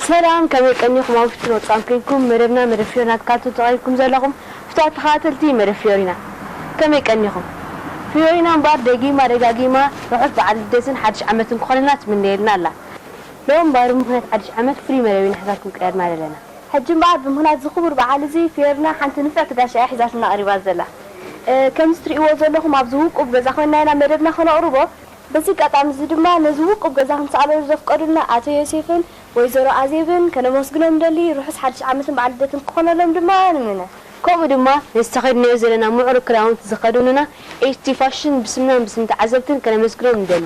ሰላም፣ ከመይ ቀኒኹም? ኣብ ውሽጥን ወጻእን ኮይንኩም መደብና መደብ ፊዮሪና ትከታተሉ ተቐሪብኩም ዘለኹም ፍቱዋት ተኸታተልቲ መደብ ፊዮሪና፣ ከመይ ቀኒኹም? ፊዮሪና እምበኣር ደጊማ ደጋጊማ ርሑስ በዓል ልደትን ሓድሽ ዓመትን ክኾነልና ትምነየልና ኣላ። ሎም እምበኣር ብምኽንያት ሓድሽ ዓመት ፍሉይ መደብ ኢና ሒዛልኩም ቀሪብና ዘለና። ሕጂ እምበኣር ብምኽንያት እዚ ክቡር በዓል እዚ ፊዮሪና ሓንቲ ንፍዕቲ ጋሻ እያ ሒዛትና ቀሪባ ዘላ። እ፣ ከምዚ ትርእይዎ ዘለኹም ኣብዚ ውቁብ ገዛ ኮይንና ኢና መደብና ከነቕርቦ። በዚ ኣጋጣሚ እዚ ድማ ነዚ ውቁብ ገዛ ክንሰኣለሉ ዘፍቀዱልና ኣቶ ዮሴፍን ወይዘሮ ኣዜብን ከነመስግኖም ንደሊ። ርሑስ ሓድሽ ዓመትን በዓል ልደትን ክኾነሎም ድማ ንምነ። ከምኡ ድማ ነዚ ተኸዲናዮ ዘለና ምዕሩግ ክዳውንቲ ዝኸደኑና ኤች ቲ ፋሽን ብስምናን ብስም ተዓዘብትን ከነመስግኖም ንደሊ።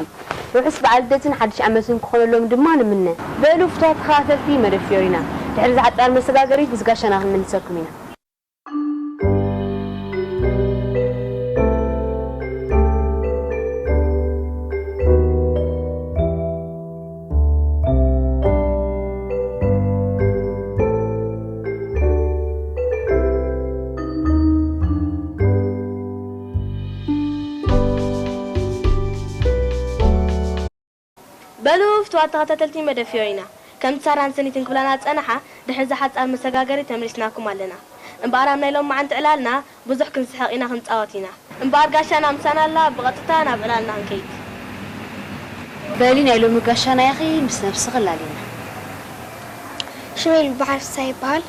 ርሑስ በዓል ልደትን ሓድሽ ዓመትን ክኾነሎም ድማ ንምነ። በሉ ፍቱዋት ተኸታተልቲ መደብ ፊዮሪና፣ ድሕሪ እዚ ሓጻር መሰጋገሪት ምስ ጋሻና ክንምልሰኩም ኢና። በሉ ፍቱዋት ተኸታተልቲ መደብ ፊዮሪና፣ ከምቲ ሳራን ሰኒትን ክብላና ዝጸንሓ፣ ድሕሪ እዚ ሓጻር መሰጋገሪ ተመሊስናኩም ኣለና። እምበኣር ኣብ ናይ ሎማዓንቲ ዕላልና ብዙሕ ክንስሕቕ ኢና ክንጻወት ኢና። እምበኣር ጋሻና ምሳና ኣላ፣ ብቐጥታ ናብ ዕላልና ክንከይድ። በሊ ናይ ሎሚ ጋሻና ያኺ ምስ ነብስኺ ኣላልይና። ሽመይ በሓር ፍስሃ ይበሃል።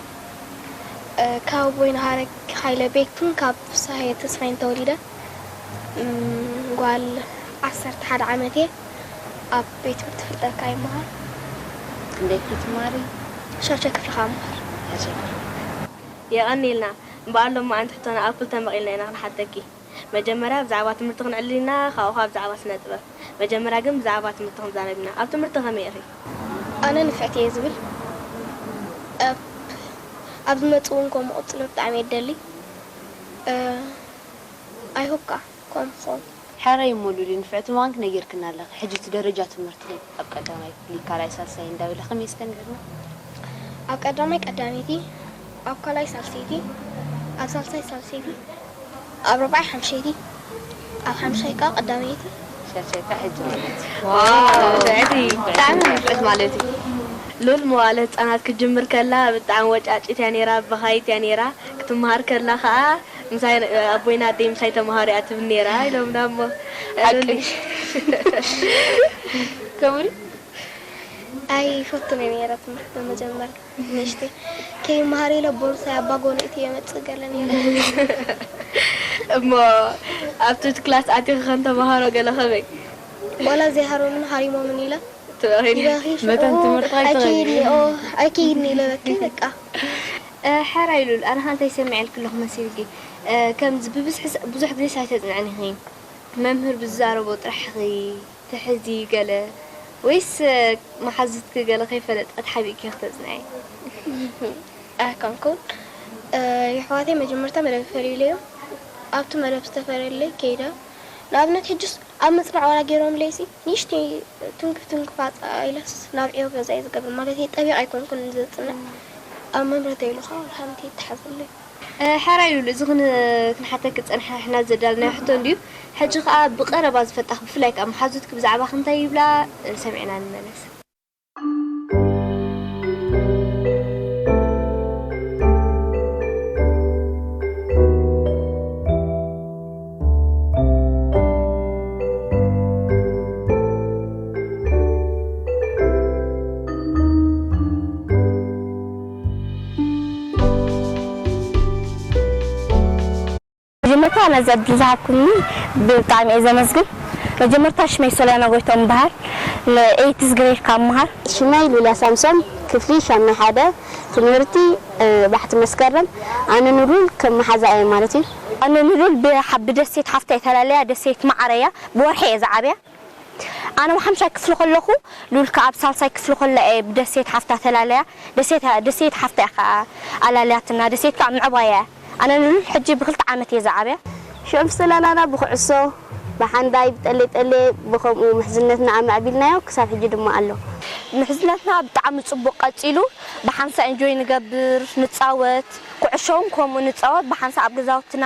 እ፣ ካብ ኣቦይ ነሃረግ ሃይለ ቤክን ካብ ፍስሃየ ተስፋይን ተወሊደ። እም፣ ጓል ዓሰርተ ሓደ ዓመት እየ። ኣብ ቤት ትምህርቲ ፍልጠት ይመሃር። ክንደይ ክፍሊ ትመሃሪ? ሻድሻይ ክፍሊ ከዓ እመሃር። ሻድሻይ ክፍሊ። የቐንየልና። እምበኣር ሎማዓንቲ ሕቶና ኣብ ክልተ መቒልና ኢና ክንሓተኪ። መጀመርያ ብዛዕባ ትምህርቲ ክንዕልል ኢና፣ ካብኡ ኸኣ ብዛዕባ ስነ ጥበብ። መጀመርያ ግን ብዛዕባ ትምህርቲ ክንዛረብ ኢና። ኣብ ትምህርቲ ከመይ ኢኺ? ኣነ ንፍዕቲ እየ ዝብል። ኣብ፣ ኣብ ዝመጽእ እውን ከምኡ ክቕጽሎ ብጣዕሚ እየ ዝደሊ። እ፣ I hope ከኣ ከምኡ ክኸውን። ሕራይ እሞ ሉሊ፣ ንፍዕቲ ምዃንኪ ነጊርክና ኣለኺ። ሕጂ እቲ ደረጃ ትምህርትኺ ኣብ ቀዳማይ ክፍሊ፣ ካልኣይ፣ ሳልሳይ እንዳበለ ከመይ እስከ ንገርና? ኣብ ቀዳማይ ቀዳመይቲ፣ ኣብ ካልኣይ ሳልሰይቲ፣ ኣብ ሳልሳይ ሳልሰይቲ፣ ኣብ ራብዓይ ሓምሸይቲ፣ ኣብ ሓምሻይ ከኣ ቀዳመይቲ። ሻድሻይ ከኣ ሕጂ ማለት እዩ። ዋው፣ ንፍዕቲ፣ ብጣዕሚ ንፍዕቲ ማለት እዩ። ሉል መዋእለ ህጻናት ክትጅምር ከላ ብጣዕሚ ወጫጭት እያ ነይራ፣ በኻይት እያ ነይራ። ክትመሃር ከላ ከኣ ምሳይ፣ ኣቦይን ኣደይ ምሳይ ተመሃሩ እያ ትብል ነይራ ኢሎምና እሞ። ሓቂ። ሉሊ። ከምኡ ድዩ? ኣይፈቱን እየ ነይረ ትምህርቲ መጀመርያ ንእሽተይ። ከይመሃር ኢለ ቦርሳይ ኣባጎነይቲ የመጽእ ገለ ነይረ። እሞ ኣብቲ ክላስ ኣቲኺ ከም ተመሃሮ ገለ ከመይ? ዋላ ዘይሃሮምን ሃሪሞምን ኢለ ትበኺ? ይበኺ፣ ሽዑ መታን ትምህርቲ ኣይትኸይድን። ኣይክይድን እየ፣ ኦ፣ ኣይክይድን ኢለ በኪ በቃ። እ፣ ሕራይ ሉል፣ ኣነ ኸኣ እንታይ ሰሚዐልኪ ኣለኹ መሲልኪ? እ፣ ከምዚ ብብዝሒ ስ-፣ ብዙሕ ግዜስ ኣይተጽንዕን ኢኺ። መምህር ብዝዛረቦ ጥራሕ ኢኺ ትሕዚ ገለ፣ ወይስ፣ እ፣ መሓዙትኪ ገለ ከይፈለጠ ተሓቢእኪ ኢኺ ተጽንዒ? ኣይኮንኩን። እ፣ የሕዋተይ መጀመርታ መደብ ይፈልዩለይ እዮም። ኣብቲ መደብ ዝተፈለየለይ ከይደ። ንኣብነት ሕጅስ ኣብ ምጽናዕ ዋላ ገይሮምለይሲ፣ ንእሽተይ ትንክፍ ትንክፍ ኣጻ-፣ ኢለስ ናብ ዕዮ ገዛ እየ ዝገብር። ማለተይ ጠቢቕ ኣይኮንኩን ዘጽንዕ። ኣብ መምህርተይ ኢሉ ኸኣ ወላ ሓንቲ ይተሓዘለይ። እ፣ ሕራይ ሉል፣ እዚ ክን-፣ ክንሓተኪ ዝጸንሕና ዘዳለናዮ ሕቶ እንድዩ። ሕጂ ኸኣ ብቐረባ ዝፈልጣ፣ ብፍላይ ከኣ መሓዙትኪ ብዛዕባኺ እንታይ ይብላ፣ እ፣ ሰሚዕና ንመለስ። መጀመርታ ነዚ ዕድል ዝሃብኩምኒ ብጣዕሚ እየ ዘመስግን። መጀመርታ ሽመይ ሶልያና ጎይትኦም እበሃል። ንኤይትስ ግሬድ ካብ መሃር። ሽመይ ሉልያ ሳምሶን፣ ክፍሊ ሻምናይ ሓደ፣ ትምህርቲ፣ እ፣ ባሕቲ መስከረም። ኣነ ንሉል ከም መሓዛ እየ ማለት እዩ። ኣነ ንሉል ብሓ-፣ ብደሴት ሓፍታ እየ ተላለያ፣ ደሴት ማዕረ እያ፣ ብወርሒ እየ ዝዓብያ። ኣነ ኣብ ሓምሻይ ክፍሊ ከለኹ፣ ሉል ከኣ ኣብ ሳልሳይ ክፍሊ ከላ እየ ብደሴት ሓፍታ ተላለያ። ደሴት፣ ደሴት ሓፍታ እያ ከኣ ኣላልያትና። ደሴት ከኣ ምዕባያ እያ። ኣነ ንሉል ሕጂ ብኽልተ ዓመት እየ ዝዓብያ። ሽዑ ምስ ተላላና ብኩዕሶ፣ ብሓንዳይ፣ ብጠሌ ጠሌ፣ ብኸምኡ ምሕዝነትና ኣማዕቢልናዮ፣ ክሳብ ሕጂ ድማ ኣሎ። ምሕዝነትና ብጣዕሚ ጽቡቕ ቀጺሉ፣ ብሓንሳእ ኢንጆይ ንገብር፣ ንጻወት፣ ኩዕሾ እውን ከምኡ ንጻወት፣ ብሓንሳእ ኣብ ገዛውትና፣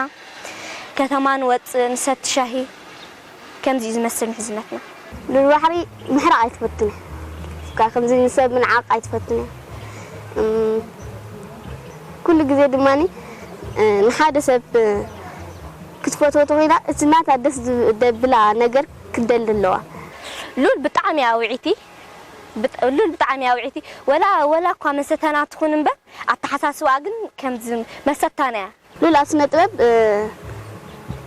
ከተማ ንወጽእ፣ ንሰቲ ሻሂ። ከምዚ እዩ ዝመስል ምሕዝነትና። ሉል ባሕሪ ምሕራቕ ኣይትፈቱን እያ። ካብ ከምዚ ንሰብ ምንዓቕ ኣይትፈቱን እያ። እም፣ ኩሉ ግዜ ድማኒ፣ እ፣ ንሓደ ሰብ፣ እ፣ ክትፈትዎ ተኾይና፣ እቲ ናታ ደስ ዝብ-፣ ደብላ ነገር ክትደሊ ኣለዋ። ሉል ብጣዕሚ እያ ውዕይቲ። ብጥ-፣ ሉል ብጣዕሚ እያ ውዕይቲ። ወላ፣ ወላ እኳ መሰተና ትኹን እምበር፣ ኣተሓሳስባኣ ግን ከምዚ መሰታና እያ። ሉል ኣብ ስነ ጥበብ፣ እ፣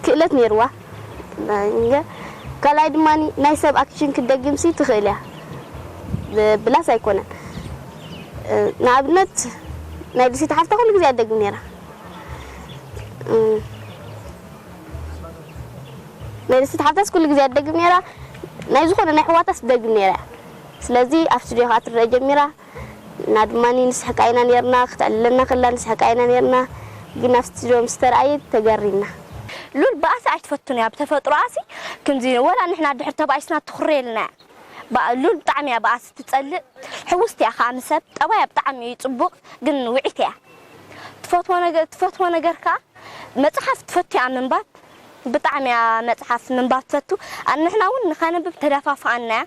ክእለት ነይርዋ። ናይ፣ ካልኣይ ድማ ናይ ሰብ ኣክሽን ክትደግምሲ ትኽእል እያ። ብ-፣ ብላስ ኣይኮነን። እ፣ ንኣብነት ናይ ልሲት ሓፍታ ኩሉ ግዜ ኣትደግም ነይራ። እ፣ ናይ ልሲት ሓፍታስ ኩሉ ግዜ ኣትደግም ነይራ። ናይ ዝኾነ ናይ ኣሕዋታስ ትደግም ነይራ እያ። ስለዚ ኣብ ስቱድዮ ከኣ ትረአ ጀሚራ። እና ድማ ንስሕቃ ኢና ነርና፣ ክተዕልለና ከላ ንስሕቃ ኢና ነርና። ግን ኣብ ስቱድዮ ምስ ተረኣየት ተገሪምና። ሉል ብኣሲ ኣይትፈቱን እያ ብተፈጥሮኣሲ። ከምዚ ወላ ንሕና ድሕር ተባኢስና ትኹረየልና እያ። ብኣ-፣ ሉል ብጣዕሚ እያ ብኣሲ ትጸልእ። ሕውስቲ እያ ከኣ ምስ ሰብ። ጠባያ ብጣዕሚ እዩ ጽቡቕ፣ ግን ውዒት እያ። ትፈትዎ ነገር፣ ትፈትዎ ነገር ከኣ መጽሓፍ ትፈቱ እያ ምንባብ። ብጣዕሚ እያ መጽሓፍ ምንባብ ትፈቱ። ኣ-፣ ንሕና እውን ንኸነብብ ተደፋፍኣና እያ።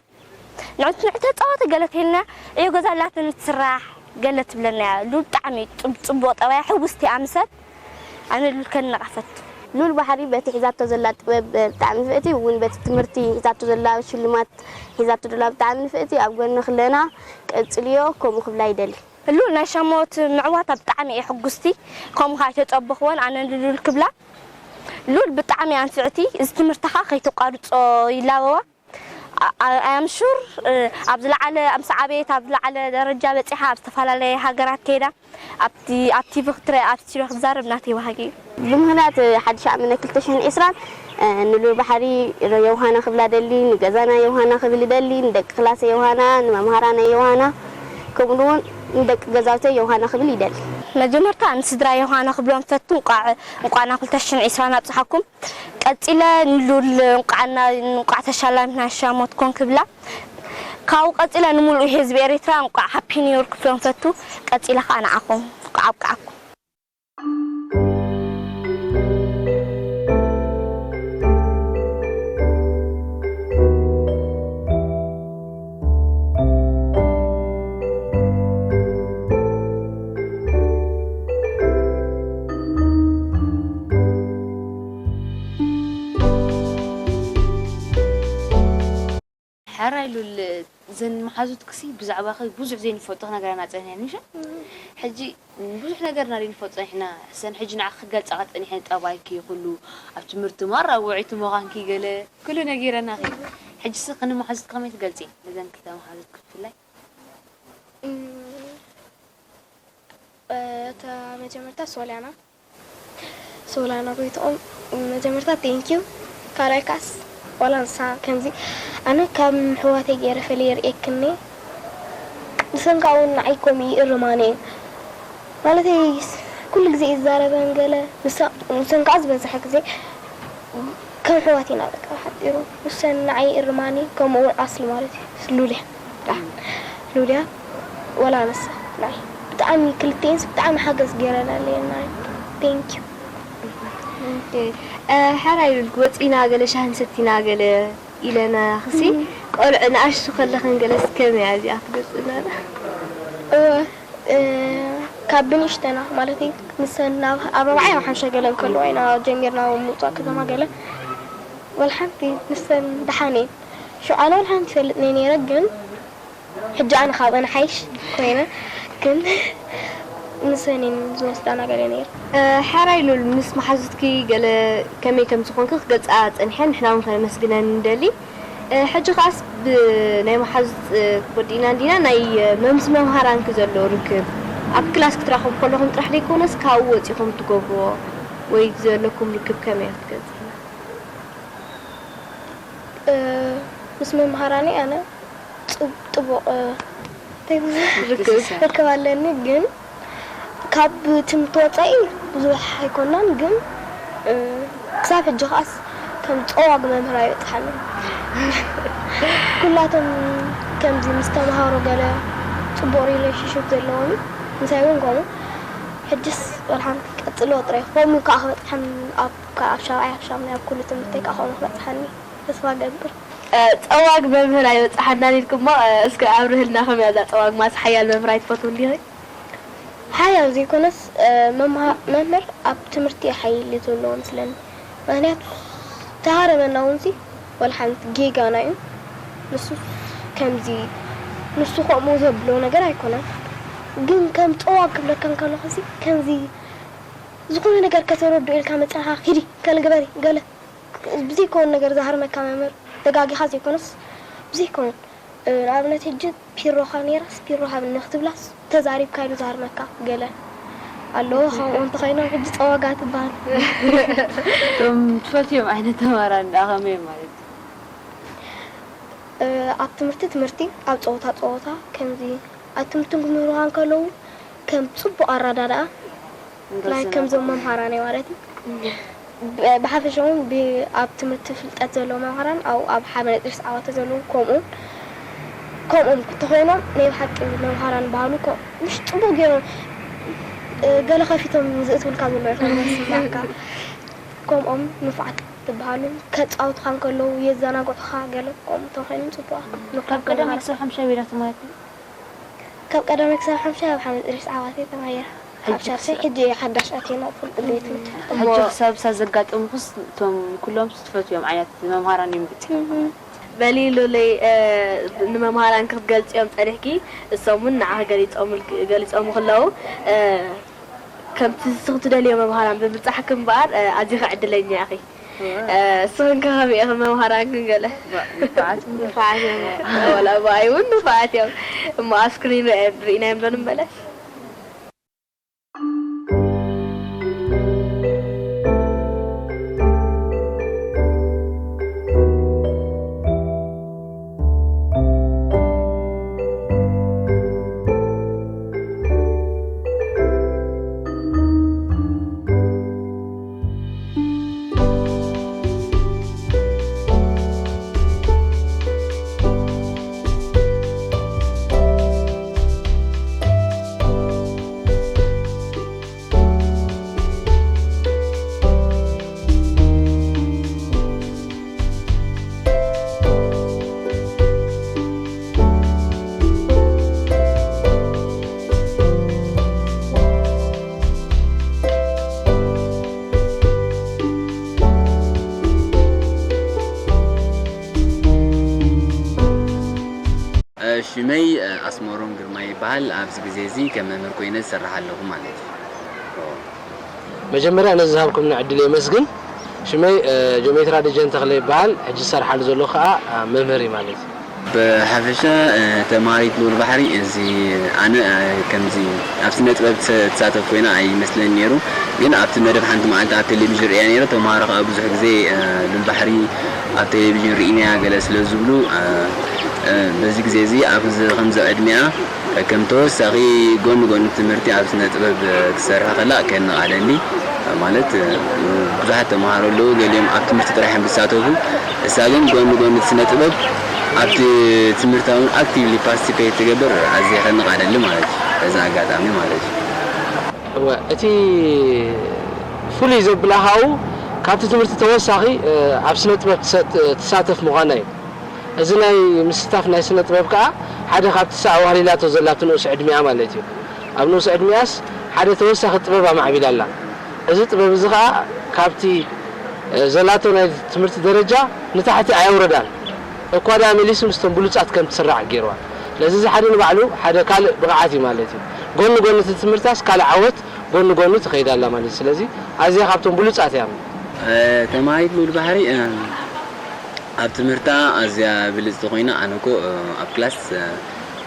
ንዕት-፣ ንዕተጻወተ ገለ ተይልና፣ ዕዮ ገዛ ኣላትኒ ትስራሕ ገለ ትብለና እያ። ሉል ብጣዕሚ ጽብ-፣ ጽቡቕ ጠባያ፣ ሕውስቲ እያ ምስ ሰብ። ኣነ ሉል ከድንቓ እፈቱ። ሉል ባሕሪ በቲ ሒዛቶ ዘላ ጥበብ ብጣዕሚ ንፍእቲ፣ እውን በቲ ትምህርቲ ሒዛቶ ዘላ ሽልማት ሒዛቶ ዘላ ብጣዕሚ ንፍእቲ። ኣብ ጎኒ ክለና ቀጽልዮ፣ ከምኡ ክብላ ይደሊ። ሉል ናይ ሻሞት ምዕዋታ ብጣዕሚ እየ ሕጉስቲ፣ ከምኡ ከኣ ኣይተጸበኽዎን ኣነ ንሉል ክብላ። ሉል ብጣዕሚ እያ ንፍዕቲ፣ እዚ ትምህርትኻ ከይተቋርጾ ይላበዋ። ኣ-፣ ኣ-፣ ኣም ሹር፣ እ፣ ኣብ ዝለዓለ፣ ኣብ ምስ ዓበየት ኣብ ዝለዓለ ደረጃ በጺሓ፣ ኣብ ዝተፈላለየ ሃገራት ከይዳ፣ ኣብቲ፣ ኣብ ቲቪ ክትረ-፣ ኣብ ስቱድዮ ክትዛረብ ናተይ ባህጊ እዩ። ብምኽንያት ሓድሽ ዓመት ናይ ክልተ ሽሕን ዕስራን፣ እ፣ ንሉል ባሕሪ ዮሃና ክብላ ደሊ፣ ንገዛና ዮሃና ክብል ይደሊ፣ ንደቂ ክላሰ ዮሃና፣ ንመምሃራና ዮሃና፣ ከምኡ እውን ንደቂ ገዛውተይ ዮሃና ክብል ይደሊ። መጀመርታ ንስድራ ዮሃና ክብሎም ፈቱ፣ እንቋዕ፣ እንቋዕ ናብ ክልተ ሽሕን ዕስራን ኣብጽሓኩም። ቀጺለ ንሉል እንቋዕ እና-፣ እንቋዕ ተሻላሚት ናይ ሻሞት ኮን ክብላ። ካብኡ ቀጺለ ንምሉእ ህዝቢ ኤሪትራ እንቋዕ ሃፒ ኒው ይር ክብሎም ፈቱ። ቀጺለ ከኣ ንዓኹም እንቋዕ ኣብቅዓኩም። ሕራይ ሉል፣ እዘን መሓዙትክሲ ብዛዕባኺ ብዙሕ ዘይንፈልጦ ክነግረና ጸኒሐን፣ ምሽ? ሕጂ ብዙሕ ነገርና ዘይንፈልጦ ጸኒሕና፣ እሰን ሕጂ ንዓኺ ክገልጻ ጸኒሐን፣ ጠባይኪ ኩሉ፣ ኣብ ትምህርቲ ማራ ውዕይቲ ምዃንኪ ገለ ኩሉ ነጊረናኺ። ሕጂስ ንመሓዙትኪ ከመይ ትገልጺ? ነዘን ክልተ መሓዙትኪ ብፍላይ? እም፣ እታ መጀመርታ ሶልያና። ሶላና ጎይትኦም፣ መጀመርታ ቴንኪዩ። ካልኣይ ካስ ዋላ ንሳ ከምዚ፣ ኣነ ካብ ኣሕዋተይ ገይረ ፈልየ ርእየክኒ። ንሰን ከዓ እውን ንዓይ ከምኡ ይእርማኒ እየን። ማለተይ፣ ኩሉ ግዜ ይዛረበን ገለ፣ ንሳ-፣ ንሰን ከዓ ዝበዝሐ ግዜ ከም ኣሕዋት ኢና በቃ ሓፂሩ። ንሰን ንዓይ ይእርማኒ፣ ከምኡ እውን ኣስሊ ማለት እዩ፣ ሉልያ። ሉልያ ዋላ ንሳ ናይ ብጣዕሚ ክልቲኤንስ ብጣዕሚ ሓገዝ ገይረናለየን ናይ። Thank you። ኦኬ። እ፣ ሓራይ ኢሉልኪ ወፂና ገለ ሻሂ ንሰቲና ገለ ኢለና ክሲ እም። ቆልዑ ንኣሽቱ ከለኽን ገለስ ከመይ እያ እዚኣ ትገልፅልና? እወ፣ እ፣ ካብ ብንእሽተና ማለት እዩ ንሰን ናብ ኣብ ራብዓይ ኣብ ሓምሻይ ገለ እንከለዋ ኢና ጀሚርና ምውፃእ ከተማ ገለ ወላ ሓንቲ ንሰን ደሓን እየን። ሽዑ ኣነ ወላ ሓንቲ ይፈልጥኒ ነይረ ግን ሕጂ ኣነ ካብአን ሓይሽ ኮይነ ግን ንሰን እየን ዝወስዳና ገለ ነይሩ። እ፣ ሓራይ ሉል ምስ መሓዙትኪ ገለ ከመይ ከም ዝኾንኪ ክገልጻ ጸኒሐን ንሕና እውን ከነመስግነን ንደሊ። እ፣ ሕጂ ከኣስ ብናይ መሓዙት፣ እ፣ ወዲእና እንዲና ናይ፣ እ፣ መምስ መምሃራንኪ ዘሎ ርክብ ኣብ ክላስ ክትራኸቡ ከለኹም ጥራሕ ዘይኮነስ ካብኡ ወጺኹም ትገብርዎ ወይ ዘለኩም ርክብ ከመይ ክትገልጽ? እ፣ ምስ መምሃራነይ ኣነ ጽብ-፣ ጥቡቕ፣ እ፣ እንታይ ይብሉ? ርክብ። ርክብ ኣለኒ፣ ግን ካብ ትምህርቲ ወጻኢ ብዙሕ ኣይኮናን፣ ግን፣ እ፣ ክሳብ ሕጂ ከኣስ ከም ጸዋግ መምህር ኣይበጽሓንን። ኩላቶም ከምዚ ምስ ተምሃሮ ገለ ጽቡቕ ሪሌሽንሽፕ ዘለዎም፣ ምሳይ እውን ከምኡ። ሕጅስ ወላ ሓንቲ ቀጽልዎ ጥራይ፣ ከምኡ ከኣ ክበጽሓን ኣብ፣ ኣብ ሻብዓይ፣ ኣብ ሻምናይ፣ ኣብ ኩሉ ትምህርተይ ከኣ ከምኡ ክበጽሓኒ ተስፋ እገብር። እ፣ ጸዋግ መምህር ኣይበጽሓናን ኢልኩሞ፣ እ፣ እስከ ኣብርህልና፣ ከመይ እያ እዛ ጸዋግ? ማስ ሓያል መምህር ኣይትፈትውን ዲኺ? ሓያል ዘይኮነስ፣ እ፣ መምሃ-፣ መምህር ኣብ ትምህርቲ ሓይሊ ዘለዎ መስለኒ። ምኽንያቱ ተሃረመና እውን ሲ ወላ ሓንቲ ጌጋና እዩ። ንሱ ከምዚ፣ ንሱ ከምኡ ዘብሎ ነገር ኣይኮነን። ግን ከም ጸዋ ክብለካ እንከለኹ ሲ ከምዚ ዝኾነ ነገር ከተረድኦ ኢልካ መጻኻ፣ "ሂዲ፣ ከለ ግበሪ፣ ገለ" ብዘይከውን ነገር ዝሃርመካ መምህር፣ ተጋጊኻ ዘይኮነስ ብዘይከውን፣ እ፣ ንኣብነት ሕጂ ፒሮኻ ነይራስ ፒሮ ሃብኒ ክትብላስ ተዛሪብካ ኢሉ ዝሃርመካ ገለ ኣሎ። ከምኡ እንተኾይኖም ሕጂ ጸወጋ ትበሃል። እቶም ትፈትዮም ዓይነት ተማራ እንዳ ከመይ ማለት እዩ? እ፣ ኣብ ትምህርቲ ትምህርቲ፣ ኣብ ጸወታ ጸወታ፣ ከምዚ ኣብ ትምህርቲ ክምህሩኻ እንከለዉ ከም ጽቡቕ ኣረዳድኣ ናይ ከምዞም መምሃራን እዩ ማለት እዩ። ብ-፣ ብሓፈሻ እውን ብ-፣ ኣብ ትምህርቲ ፍልጠት ዘለዎም መምሃራን፣ ኣብኡ ኣብ ሓደ ነጥቢ ዓወት ዘለዉ ከምኡ፣ ከምኦም እንተኾይኖም ናይ ብሓቂ መምሃራን በሃሉ እኮ ምሽ ጽቡቕ ገይሮም፣ እ፣ ገለ ከፊቶም ዝእትውልካ ዘለዉ ይኾኑ ዝስማዕካ። ከምኦም ንፉዓት ትበሃሉ፣ ከጻውቱኻ እንከለዉ የዘናግዑኻ፣ ገለ ከምኡ እንተኾይኖም ጽቡቓት። ካብ ቀዳማይ ክሳብ ሓምሻይ ቤላ ተማሂርኩም? ካብ ቀዳማይ ክሳብ ሓምሻይ ኣብ ሓመድ ሪስ ዓዋቴ ተማሂረ። ሕጂ ኣብ ሻድሻይ ክሳብ ሕጂ እየ ሓዳሽ ኣትየ ናብ ፍልጥ ቤት ትምህርቲ። ሕጂ ክሳብ እሳ ዘጋጠሙኹስ እቶም ኩሎም ትፈትዮም ዓይነት መምሃራን እዮም ገጺኹም? እህ። በሊ ሉለይ፣ እ፣ ንመምሃራን ክትገልጽዮም ጸኒሕኪ፣ እሶም እውን ንዓኺ ገሊጾምልኪ-፣ ገሊጾምኺ ኣለዉ። እ፣ ከምቲ ንስኺ ትደልዮ መምሃራን ብምብጻሕኪ እምበኣር፣ እ፣ ኣዚኺ ዕድለኛ ኢኺ። እዋ። እ፣ እስኽን ከ ከመይ ኢኺ መምሃራንክን ገለ? ባ-፣ ንፉዓት እዮም። ንፉዓት እዮም። ዋላ ብኣይ እውን ንፉዓት እዮም። እሞ ኣብ ስክሪን ርአ-፣ ርኢናዮም ዶ ንመለስ? ሽመይ ኣስመሮም ግርማ ይበሃል። ኣብዚ ግዜ እዚ ከም መምህር ኮይነ ዝሰርሕ ኣለኹ ማለት እዩ። መጀመርያ ነዚ ዝሃብኩምኒ ዕድል የመስግን። ሽመይ፣ እ፣ ጆሜትራ ደጀን ተኽለ ይበሃል። ሕጂ ዝሰርሓሉ ዘለኹ ከኣ፣ እ፣ መምህር እዩ ማለት እዩ። ብሓፈሻ፣ እ፣ ተማሃሪት ልኡል ባሕሪ፣ እዚ ኣነ፣ እ፣ ከምዚ ኣብ ስነ ጥበብ ትሰ-፣ ትሳተፍ ኮይና ኣይመስለኒ ነይሩ። ግን ኣብቲ መደብ ሓንቲ መዓልቲ ኣብ ቴሌቪዥን ርእያ ነይረ። ተማሃሮ ከኣ ብዙሕ ግዜ፣ እ፣ ልኡል ባሕሪ ኣብ ቴሌቪዥን ርኢናያ ገለ ስለ ዝብሉ፣ እ፣ እ፣ በዚ ግዜ እዚ ኣብዚ ከምዚ ዕድሚኣ ከም ተወሳኺ ጎኒ ጎኒ ትምህርቲ ኣብ ስነ ጥበብ ክትሰርሕ ከላ ከነቓለኒ፣ ማለት፣ ብዙሓት ተምሃሮ ኣለዉ፣ ገሊኦም ኣብ ትምህርቲ ጥራሕ እዮም ዝሳተፉ። እሳ ግን ጎኒ ጎኒ ስነ ጥበብ ኣብቲ ትምህርታ እውን ኣክቲቭሊ ፓርቲሲፔት ትገብር፣ ኣዝየ ከነቓለኒ ማለት እዩ፣ በዚ ኣጋጣሚ ማለት እዩ። እወ፣ እቲ ፍሉይ ዘብላ ካብኡ ካብቲ ትምህርቲ ተወሳኺ፣ እ፣ ኣብ ስነ ጥበብ ትሰ-፣ ትሳተፍ ምዃና እዩ። እዚ ናይ ምስታፍ ናይ ስነ ጥበብ ከኣ ሓደ ካብቲ ሳዕ ዋህሊላቶ ዘላ ኣብቲ ንኡስ ዕድሚኣ ማለት እዩ። ኣብ ንኡስ ዕድሚኣስ ሓደ ተወሳኺ ጥበብ ኣማዕቢላ ኣላ። እዚ ጥበብ እዚ ከኣ ካብቲ፣ እ፣ ዘላቶ ናይ ትምህርቲ ደረጃ ንታሕቲ ኣየውረዳን። እኳ ደኣ መሊሱ ምስቶም ብሉጻት ከም ትስራዕ ገይርዋ። ስለዚ እዚ ሓደ ንባዕሉ ሓደ ካልእ ብቕዓት እዩ ማለት እዩ። ጎኒ ጎኒ እቲ ትምህርታስ ካልእ ዓወት ጎኒ ጎኒ ትኸይድ ኣላ ማለት እዩ። ስለዚ ኣዝያ ካብቶም ብሉጻት እያ። እ፣ ተማሃሪት ልኡል ባሕሪ፣ እ፣ ኣብ ትምህርታ ኣዝያ ብልጽቲ ኮይና፣ ኣነ እኮ፣ እ፣ ኣብ ክላስ፣ እ፣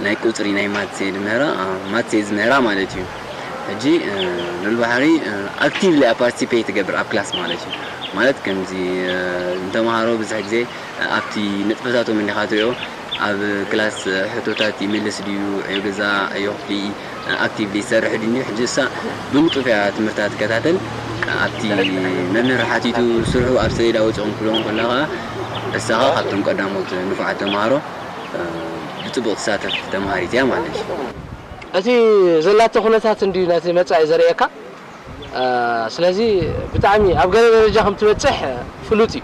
ናይ ቁጽሪ ናይ ማትስ እየ ዝምህራ፣ እ፣ ማትስ እየ ዝምህራ ማለት እዩ። ሕጂ፣ እ፣ ልኡል ባሕሪ፣ እ፣ ኣክቲቭሊ እያ ፓርቲሲፔት ትገብር ኣብ ክላስ ማለት እዩ። ማለት ከምዚ፣ እ፣ ንተምሃሮ ብዙሕ ግዜ ኣብቲ ነጥብታቶም እንዲኻ ትሪኦ፣ ኣብ ክላስ ሕቶታት ይምልስ ድዩ፣ ዕዮ ገዛ፣ ዕዮ ክፍሊ ኣክቲቭሊ ይሰርሕ ድዩ? ሕጂ እሳ ብንጡፍ እያ ትምህርታ ትከታተል። ኣብቲ መምህር ሓቲቱ ስርሑ ኣብ ሰሌዳ ወፂኦም ክብሎም ከሎ ኸዓ እሳ ኸዓ ካብቶም ቀዳሞት ንፉዓት ተምሃሮ፣ እ፣ ብፅቡቕ ትሳተፍ ተምሃሪት እያ ማለት እዩ። እቲ ዘላቶ ኩነታት እንድዩ ነቲ መጻኢ ዘርእየካ። እ፣ ስለዚ ብጣዕሚ ኣብ ገለ ደረጃ ከም ትበጽሕ ፍሉጥ እዩ።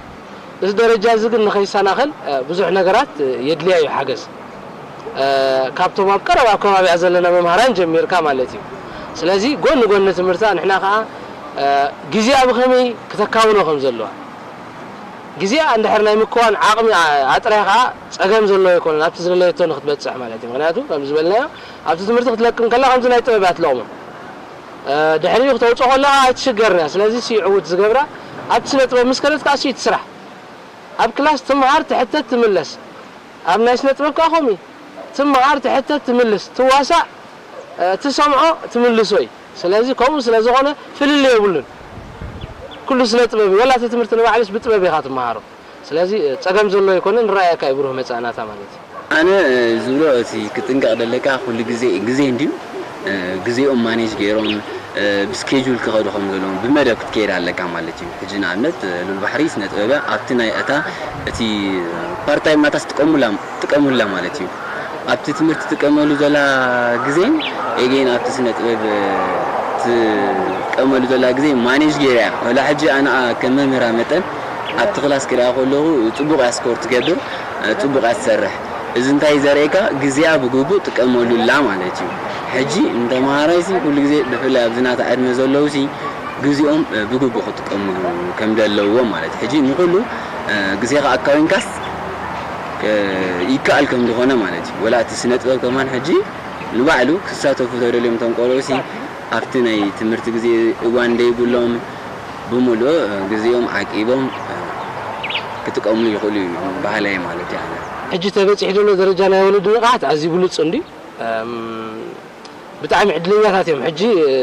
እዚ ደረጃ እዚ ግን ንኸይሰናኸል፣ እ፣ ብዙሕ ነገራት የድልያ እዩ ሓገዝ። እ፣ ካብቶም ኣብ ቀረባ ኣብ ከባቢኣ ዘለና መምሃራን ጀሚርካ ማለት እዩ። ስለዚ ጎኒ ጎኒ ትምህርታ ንሕና ከኣ፣ እ፣ ግዜኣ ብኸመይ ክተካውኖ ከም ዘለዋ፣ ግዜኣ እንድሕር ናይ ምክዋን ዓቕሚ ኣ-፣ ኣጥርያ ከኣ ጸገም ዘለዎ ኣይኮነን፣ ኣብቲ ዝደለየቶ ንክትበጽሕ ማለት እዩ። ምኽንያቱ ከም ዝበልናዮ ኣብቲ ትምህርቲ ክትለቅም ከላ ከምዚ ናይ ጥበብ እያ ትለቕሞ። እ፣ ድሕሪኡ ክተውጽኦ ከለኻ ኣይትሽገርን እያ። ስለዚ ሲ ዕውት ዝገብራ ኣብቲ ስነ ጥበብ ምስ ከደት ከኣ ሲ ትስራሕ። ኣብ ክላስ ትምሃር፣ ትሕተት፣ ትምለስ። ኣብ ናይ ስነ ጥበብ ከኣ ከምኡ እዩ። ትምሃር፣ ትሕተት፣ ትምልስ። ትዋሳእ፣ እ፣ ትሰምዖ፣ ትምልሶ እዩ። ስለዚ ከምኡ ስለ ዝኾነ ፍልልይ የብሉን። ኩሉ ስነ ጥበብ እዩ። ወላ እቲ ትምህርቲ ንባዕሉስ ብጥበብ ኢኻ ትመሃሮ። ስለዚ፣ እ፣ ጸገም ዘሎ ኣይኮነን፣ ንረኣየካ እዩ ብሩህ መጻእናታ ማለት እዩ። ኣነ፣ እ፣ ዝብሎ እቲ ክጥንቀቕ ደለካ ኩሉ ግዜ፣ ግዜ እንድዩ፣ እ፣ ግዜኦም ማኔጅ ገይሮም፣ እ፣ ብስኬጁል ክኸዱ ከም ዘለዎም ብመደብ ክትከይድ ኣለካ ማለት እዩ። ሕጂ ንኣብነት፣ እ፣ ሉል ባሕሪ ስነ ጥበብ እያ፣ ኣብቲ ናይ እታ እቲ ፓርት ታይም ናታስ ጥቀሙላ፣ ጥቀሙላ ማለት እዩ። ኣብቲ ትምህርቲ ጥቀመሉ ዘላ ግዜን ኤጌን ኣብቲ ስነ ጥበብ፣ እ፣ ትጥቀመሉ ዘላ ግዜ ማኔጅ ገይራ እያ። ወላ ሕጂ ኣነ፣ ኣ፣ ከም መምህራ መጠን ኣብቲ ክላስ ክሪኣ ከለኹ ጽቡቕ እያ ስኮር ትገብር፣ እ፣ ጽቡቕ እያ ትሰርሕ። እዚ እንታይ ዘርእየካ? ግዜኣ ብግቡእ ጥቀመሉላ ማለት እዩ። ሕጂ ንተምሃራይሲ ኩሉ ግዜ ብፍላይ ኣብዚ ናታ ዕድመ ዘለውሲ ግዜኦም፣ እ፣ ብግቡእ ክጥቀምሉ ከም ዘለዎም ማለት እዩ። ሕጂ ንኹሉ፣ እ፣ ግዜኻ ኣካዊንካስ፣ እ፣ ይከኣል ከም ዝኾነ ማለት እዩ። ወላ እቲ ስነ ጥበብ ከማን ሕጂ ንባዕሉ ክሳተፉ ተደልዮም እቶም ቆልዑሲ ኣብቲ ናይ ትምህርቲ ግዜ እዋን ደይብሎም ብምሉእ ግዜኦም ዓቂቦም ክጥቀምሉ ይኽእሉ እዩ ባህላይ ማለት እዩ። ኣነ ሕጂ ተበጺሑ ዘሎ ደረጃ ናይ ወለዲ ንቕሓት ኣዝዩ ብሉጽ እንድዩ። እም፣ ብጣዕሚ ዕድለኛታት እዮም። ሕጂ፣ እ፣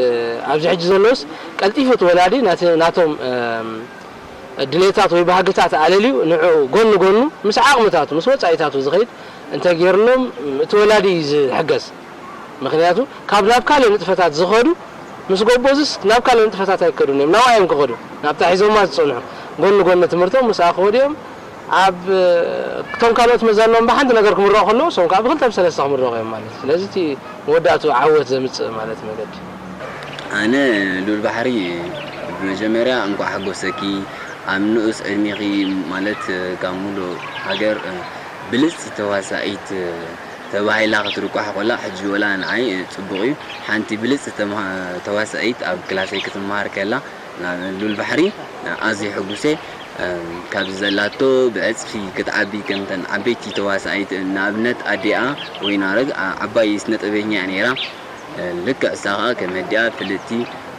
ኣብዚ ሕጂ ዘለውስ ቀልጢፉ እቲ ወላዲ ናቲ፣ ናቶም፣ እም፣ ድሌታት ወይ ባህግታት ኣለልዩ ንዕኡ ጎኒ ጎኑ ምስ ዓቕምታቱ ምስ ወጻኢታቱ ዝኸይድ እንተጌርሎም እቲ ወላዲ እዩ ዝሕገዝ። ምኽንያቱ ካብ ናብ ካልእ ንጥፈታት ዝኸዱ ምስ ጎበዙስ ናብ ካልእ ንጥፈታት ኣይከዱን እዮም። ናብኣ እዮም ክኸዱ። ናብታ ሒዞማ ዝጸንሑ ጎኒ ጎኒ ትምህርቶም ምስኣ ክኸዱ እዮም። ኣብ፣ እቶም ካልኦት መዛኖም ብሓንቲ ነገር ክምረቑ ከለዉ፣ እሶም ከኣ ብክልተ ብሰለስተ ክምረቑ እዮም ማለት እዩ። ስለዚ እቲ መወዳእትኡ ዓወት ዘምጽእ ማለት መገዲ። ኣነ ሉል ባሕሪ ብመጀመርያ እንቋዕ ሓጎሰኪ። ኣብ ንኡስ ዕድሜኺ ማለት ካብ ሙሉእ ሃገር ብልጽቲ ተዋሳኢት ተባሂላ ክትርቋሕ ኮላ፣ ሕጂ ወላ ንዓይ ጽቡቕ እዩ። ሓንቲ ብልጽቲ ተማ-፣ ተዋሳኢት ኣብ ክላሰይ ክትመሃር ከላ፣ ሉል ባሕሪ ኣዝየ ሕጉስ እየ። ካብዚ ዘላቶ ብዕጽፊ ክትዓቢ፣ ከምተን ዓበይቲ ተዋሳኢት ንኣብነት ኣዲኣ ወይናረግ ዓ-፣ ዓባይ ስነጥበበኛ እያ ነይራ። ልክዕ እሳ ኸኣ ከም ኣዲኣ ፍልጥቲ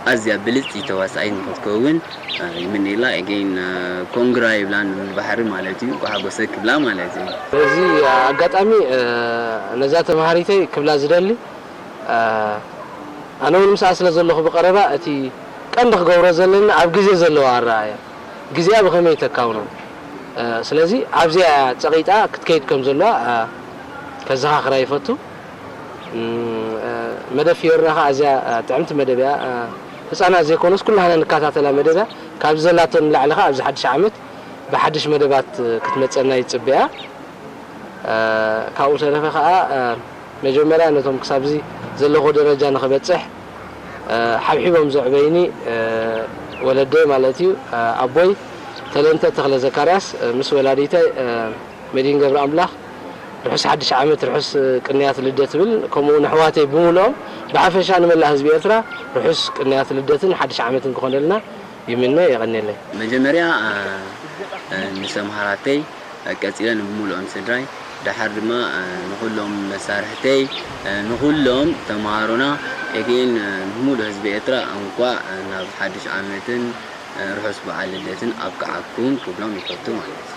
ኣዝያ ብልጽቲ ተዋሳኢት ንኽትከውን ይምነየላ። ኤጌን ኮንግራ ይብላ ንሉል ባሕሪ ማለት እዩ። እንኳዕ ሓጎሰ ክብላ ማለት እዩ። በዚ ኣጋጣሚ ነዛ ተምሃሪተይ ክብላ ዝደሊ፣ እ፣ ኣነ እውን ምስኣ ስለ ዘለኹ ብቐረባ እቲ ቀንዲ ክገብሮ ዘለኒ ኣብ ግዜ ዘለዎ ኣረኣእያ፣ ግዜኣ ብኸመይ ተካውኖ፣ እ፣ ስለዚ ኣብዚኣ እያ ጸቒጣ ክትከይድ ከም ዘለዋ፣ እ፣ ከዘኻኽራ ይፈቱ። እም፣ እ፣ መደብ ፊዮርና ኸኣ ኣዝያ፣ እ፣ ጥዕምቲ መደብ እያ። እ፣ ህጻናት ዘይኮነስ ኩላህና ንከታተላ መደብ እያ። ካብዚ ዘላቶ ንላዕሊ ኸኣ ኣብዚ ሓድሽ ዓመት ብሓድሽ መደባት፣ እ፣ ክትመጸና ይጽበያ። እ፣ ካብኡ ተረፈ ኸኣ፣ እ፣ መጀመርያ ነቶም ክሳብዚ ዘለኹ ደረጃ ንኽበጽሕ፣ እ፣ ሓብሒቦም ዘዕበይኒ፣ እ፣ ወለደይ ማለት እዩ፣ እ፣ ኣቦይ ተለንተ ተኽለ ዘካርያስ፣ እ፣ ምስ ወላዲተይ፣ እ፣ መዲን ገብረ ኣምላኽ ርሑስ ሓድሽ ዓመት፣ ርሑስ ቅንያት ልደት እብል። ከምኡ እውን ኣሕዋተይ ብምልኦም ብሓፈሻ ንመላእ ህዝቢ ኤርትራ ርሑስ ቅንያት ልደትን ሓድሽ ዓመትን ክኾነልና ይምነ። የቐንየለይ። መጀመርያ፣ እ፣ እ፣ ንሰምሃራተይ፣ እ፣ ቀጺለ ንብምልኦም ስድራይ፣ ደሓር ድማ፣ እ፣ ንኹሎም መሳርሕተይ፣ እ፣ ንኹሎም ተምሃሮና፣ ኤጌን፣ እ፣ ንሙሉእ ህዝቢ ኤርትራ እንቋዕ፣ እ፣ ናብ ሓድሽ ዓመትን፣ እ፣ ርሑስ በዓል ልደትን ኣብቅዓኩም ክብሎም ይፈቱ ማለት እዩ።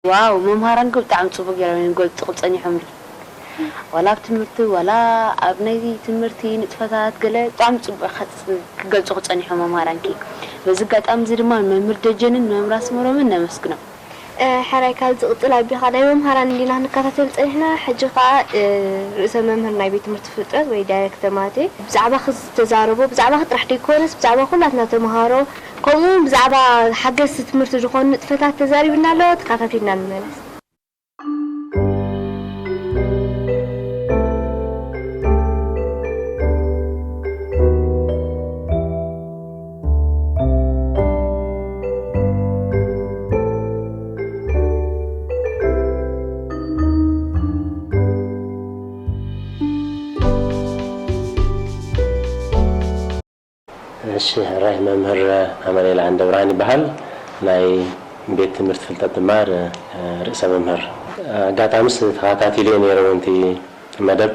ዋው፣ መምሃራንኪ ብጣዕሚ ጽቡቕ ገይሮም እዮም ክገልጹ ጸኒሖም። ዋላ ኣብ ትምህርቲ፣ ዋላ ኣብ ናይ ትምህርቲ ንጥፈታት ገለ ብጣዕሚ ጽቡቕ ከጽ-፣ ክገልጹ ጸኒሖም መምሃራንኪ። በዚ ኣጋጣሚ እዚ ድማ ንመምህር ደጀንን ንመምህር ኣስመሮምን ነመስግኖም። እ፣ ሕራይ ካብ ዝቕጽል ኣቢኻ ናይ መምሃራን እንዲና ክንከታተል ጸኒሕና። ሕጂ ኸኣ፣ እ፣ ርእሰ መምህር ናይ ቤት ትምህርቲ ፍልጠት ወይ ዳይሬክተር ማለት እዩ። ብዛዕባኺ ዝተዛረቦ፣ ብዛዕባኺ ጥራሕ ደይኮነስ፣ ብዛዕባ ኩላትና ተምሃሮ፣ ከምኡ እውን ብዛዕባ ሓገዝቲ ትምህርቲ ዝኾኑ ንጥፈታት ተዛሪብና ኣሎ። ተካታቲልና ንመለስ። እሺ፣ ሕራይ መምህር ኣማኑኤል ዓንደብርሃን ይበሃል። ናይ ቤት ትምህርቲ ፍልጠት ድማ ር-፣ ርእሰ መምህር። ኣጋጣሚስ ተኸታቲለዮ ነይረ እውን እቲ መደብ።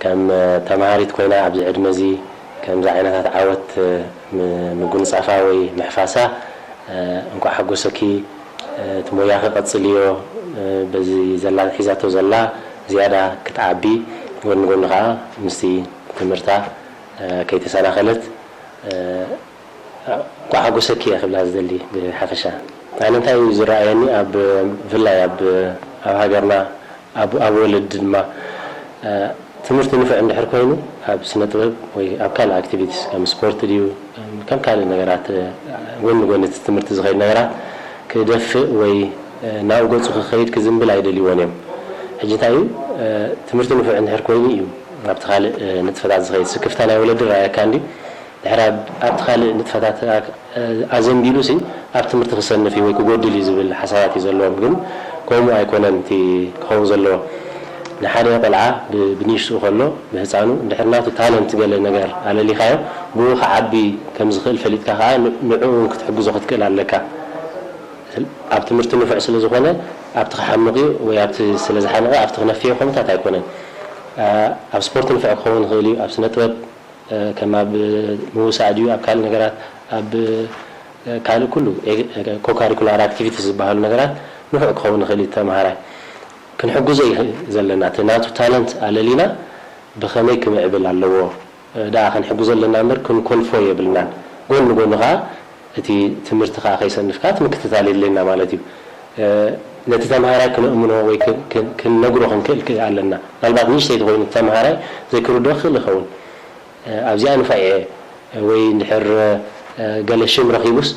ከም ተምሃሪት ኮይና ኣብዚ ዕድመ እዚ ከምዚ ዓይነታት ዓወት ም-፣ ምጉንጻፋ ወይ ምሕፋሳ፣ እንኳዕ ሓጎሰኪ። እቲ ሞያኺ ቀጽልዮ። በዚ ዘላ፣ ሒዛቶ ዘላ ዝያዳ ክትዓቢ፣ ጎኒ ጎኒ ከኣ ምስቲ ትምህርታ ከይተሰናኸለት፣ እንኳዕ ሓጎሰኪ እየ ክብላ ዝደሊ። ብሓፈሻ ኣነ እንታይ እዩ ዝረኣየኒ፣ ኣብ፣ ብፍላይ ኣብ፣ ኣብ ሃገርና፣ ኣብ፣ ኣብ ወለዲ ድማ፣ ትምህርቲ ንፉዕ እንድሕር ኮይኑ፣ ኣብ ስነ ጥበብ ወይ ኣብ ካልእ ኣክቲቪቲስ፣ ከም ስፖርት ድዩ፣ ከም ካልእ ነገራት፣ ጎኒ ጎኒ እቲ ትምህርቲ ዝኸይድ ነገራት ክደፍእ ወይ ናብኡ ገጹ ክኸይድ ክዝንብል ኣይደልይዎን እዮም። ሕጂ እንታይ እዩ፣ ትምህርቲ ንፉዕ እንድሕር ኮይኑ እዩ ኣብቲ ካልእ ንጥፈታት ዝኸይድ። ስክፍታ ናይ ወለዲ ይረኣየካ እንድዩ። ድሕር ኣብ-፣ ኣብቲ ካልእ ንጥፈታት ኣ-፣ ኣዘንቢሉሲ ኣብ ትምህርቲ ክሰንፍ እዩ ወይ ክጎድል እዩ ዝብል ሓሳባት እዩ ዘለዎም። ግን ከምኡ ኣይኮነን እቲ ክኸውን ዘለዎ። ንሓደ ቆልዓ ብ-፣ ብንእሽትኡ ከሎ፣ ብህፃኑ፣ እንድሕር ናቱ ታለንት ገለ ነገር ኣለሊኻዮ፣ ብኡ ክዓቢ ከም ዝኽእል ፈሊጥካ ከዓ ን-፣ ንዕኡ እውን ክትሕግዞ ክትክእል ኣለካ። ኣብ ትምህርቲ ንፉዕ ስለ ዝኾነ፣ ኣብቲ ክሓምቕ እዩ ወይ ኣብቲ ስለ ዝሓመቐ ኣብቲ ክነፍዮ ከምታት ኣይኮነን። ኣ-፣ ኣብ ስፖርት ንፉዕ ክኸውን ይኽእል እዩ፣ ኣብ ስነ ጥበብ፣ እ፣ ከም ኣብ ምውሳእ ድዩ፣ ኣብ ካልእ ነገራት፣ ኣብ፣ እ፣ ካልእ ኩሉ፣ ኤ-፣ ኮካሪኩላር ኣክቲቪቲስ ዝበሃሉ ነገራት ንፉዕ ክኸውን ይኽእል እዩ ተምሃራይ። ክንሕግዞ እዩ ዘለና። እቲ ናቱ ታለንት ኣለሊና ብኸመይ ክምዕብል ኣለዎ፣ እ፣ ደኣ ክንሕግዞ ኣለና እምበር ክንኮልፎ የብልናን። ጎኒ ጎኒ ኸዓ እቲ ትምህርቲ ኸዓ ከይሰንፍ ከኣ እቲ ምክትታል የድልየና ማለት እዩ። እ፣ ነቲ ተምሃራይ ክነእምኖ ወይ ክን-፣ ክን-፣ ክንነግሮ ክንክእል ክእ ኣለና። ምናልባት ንእሽተይ ተኾይኑ እቲ ተምሃራይ ዘይክርድኦ ክኽእል ይኸውን። እ፣ ኣብዚኣ ንፋዕ እየ ወይ እንድሕር፣ እ፣ ገለ ሽም ረኺቡስ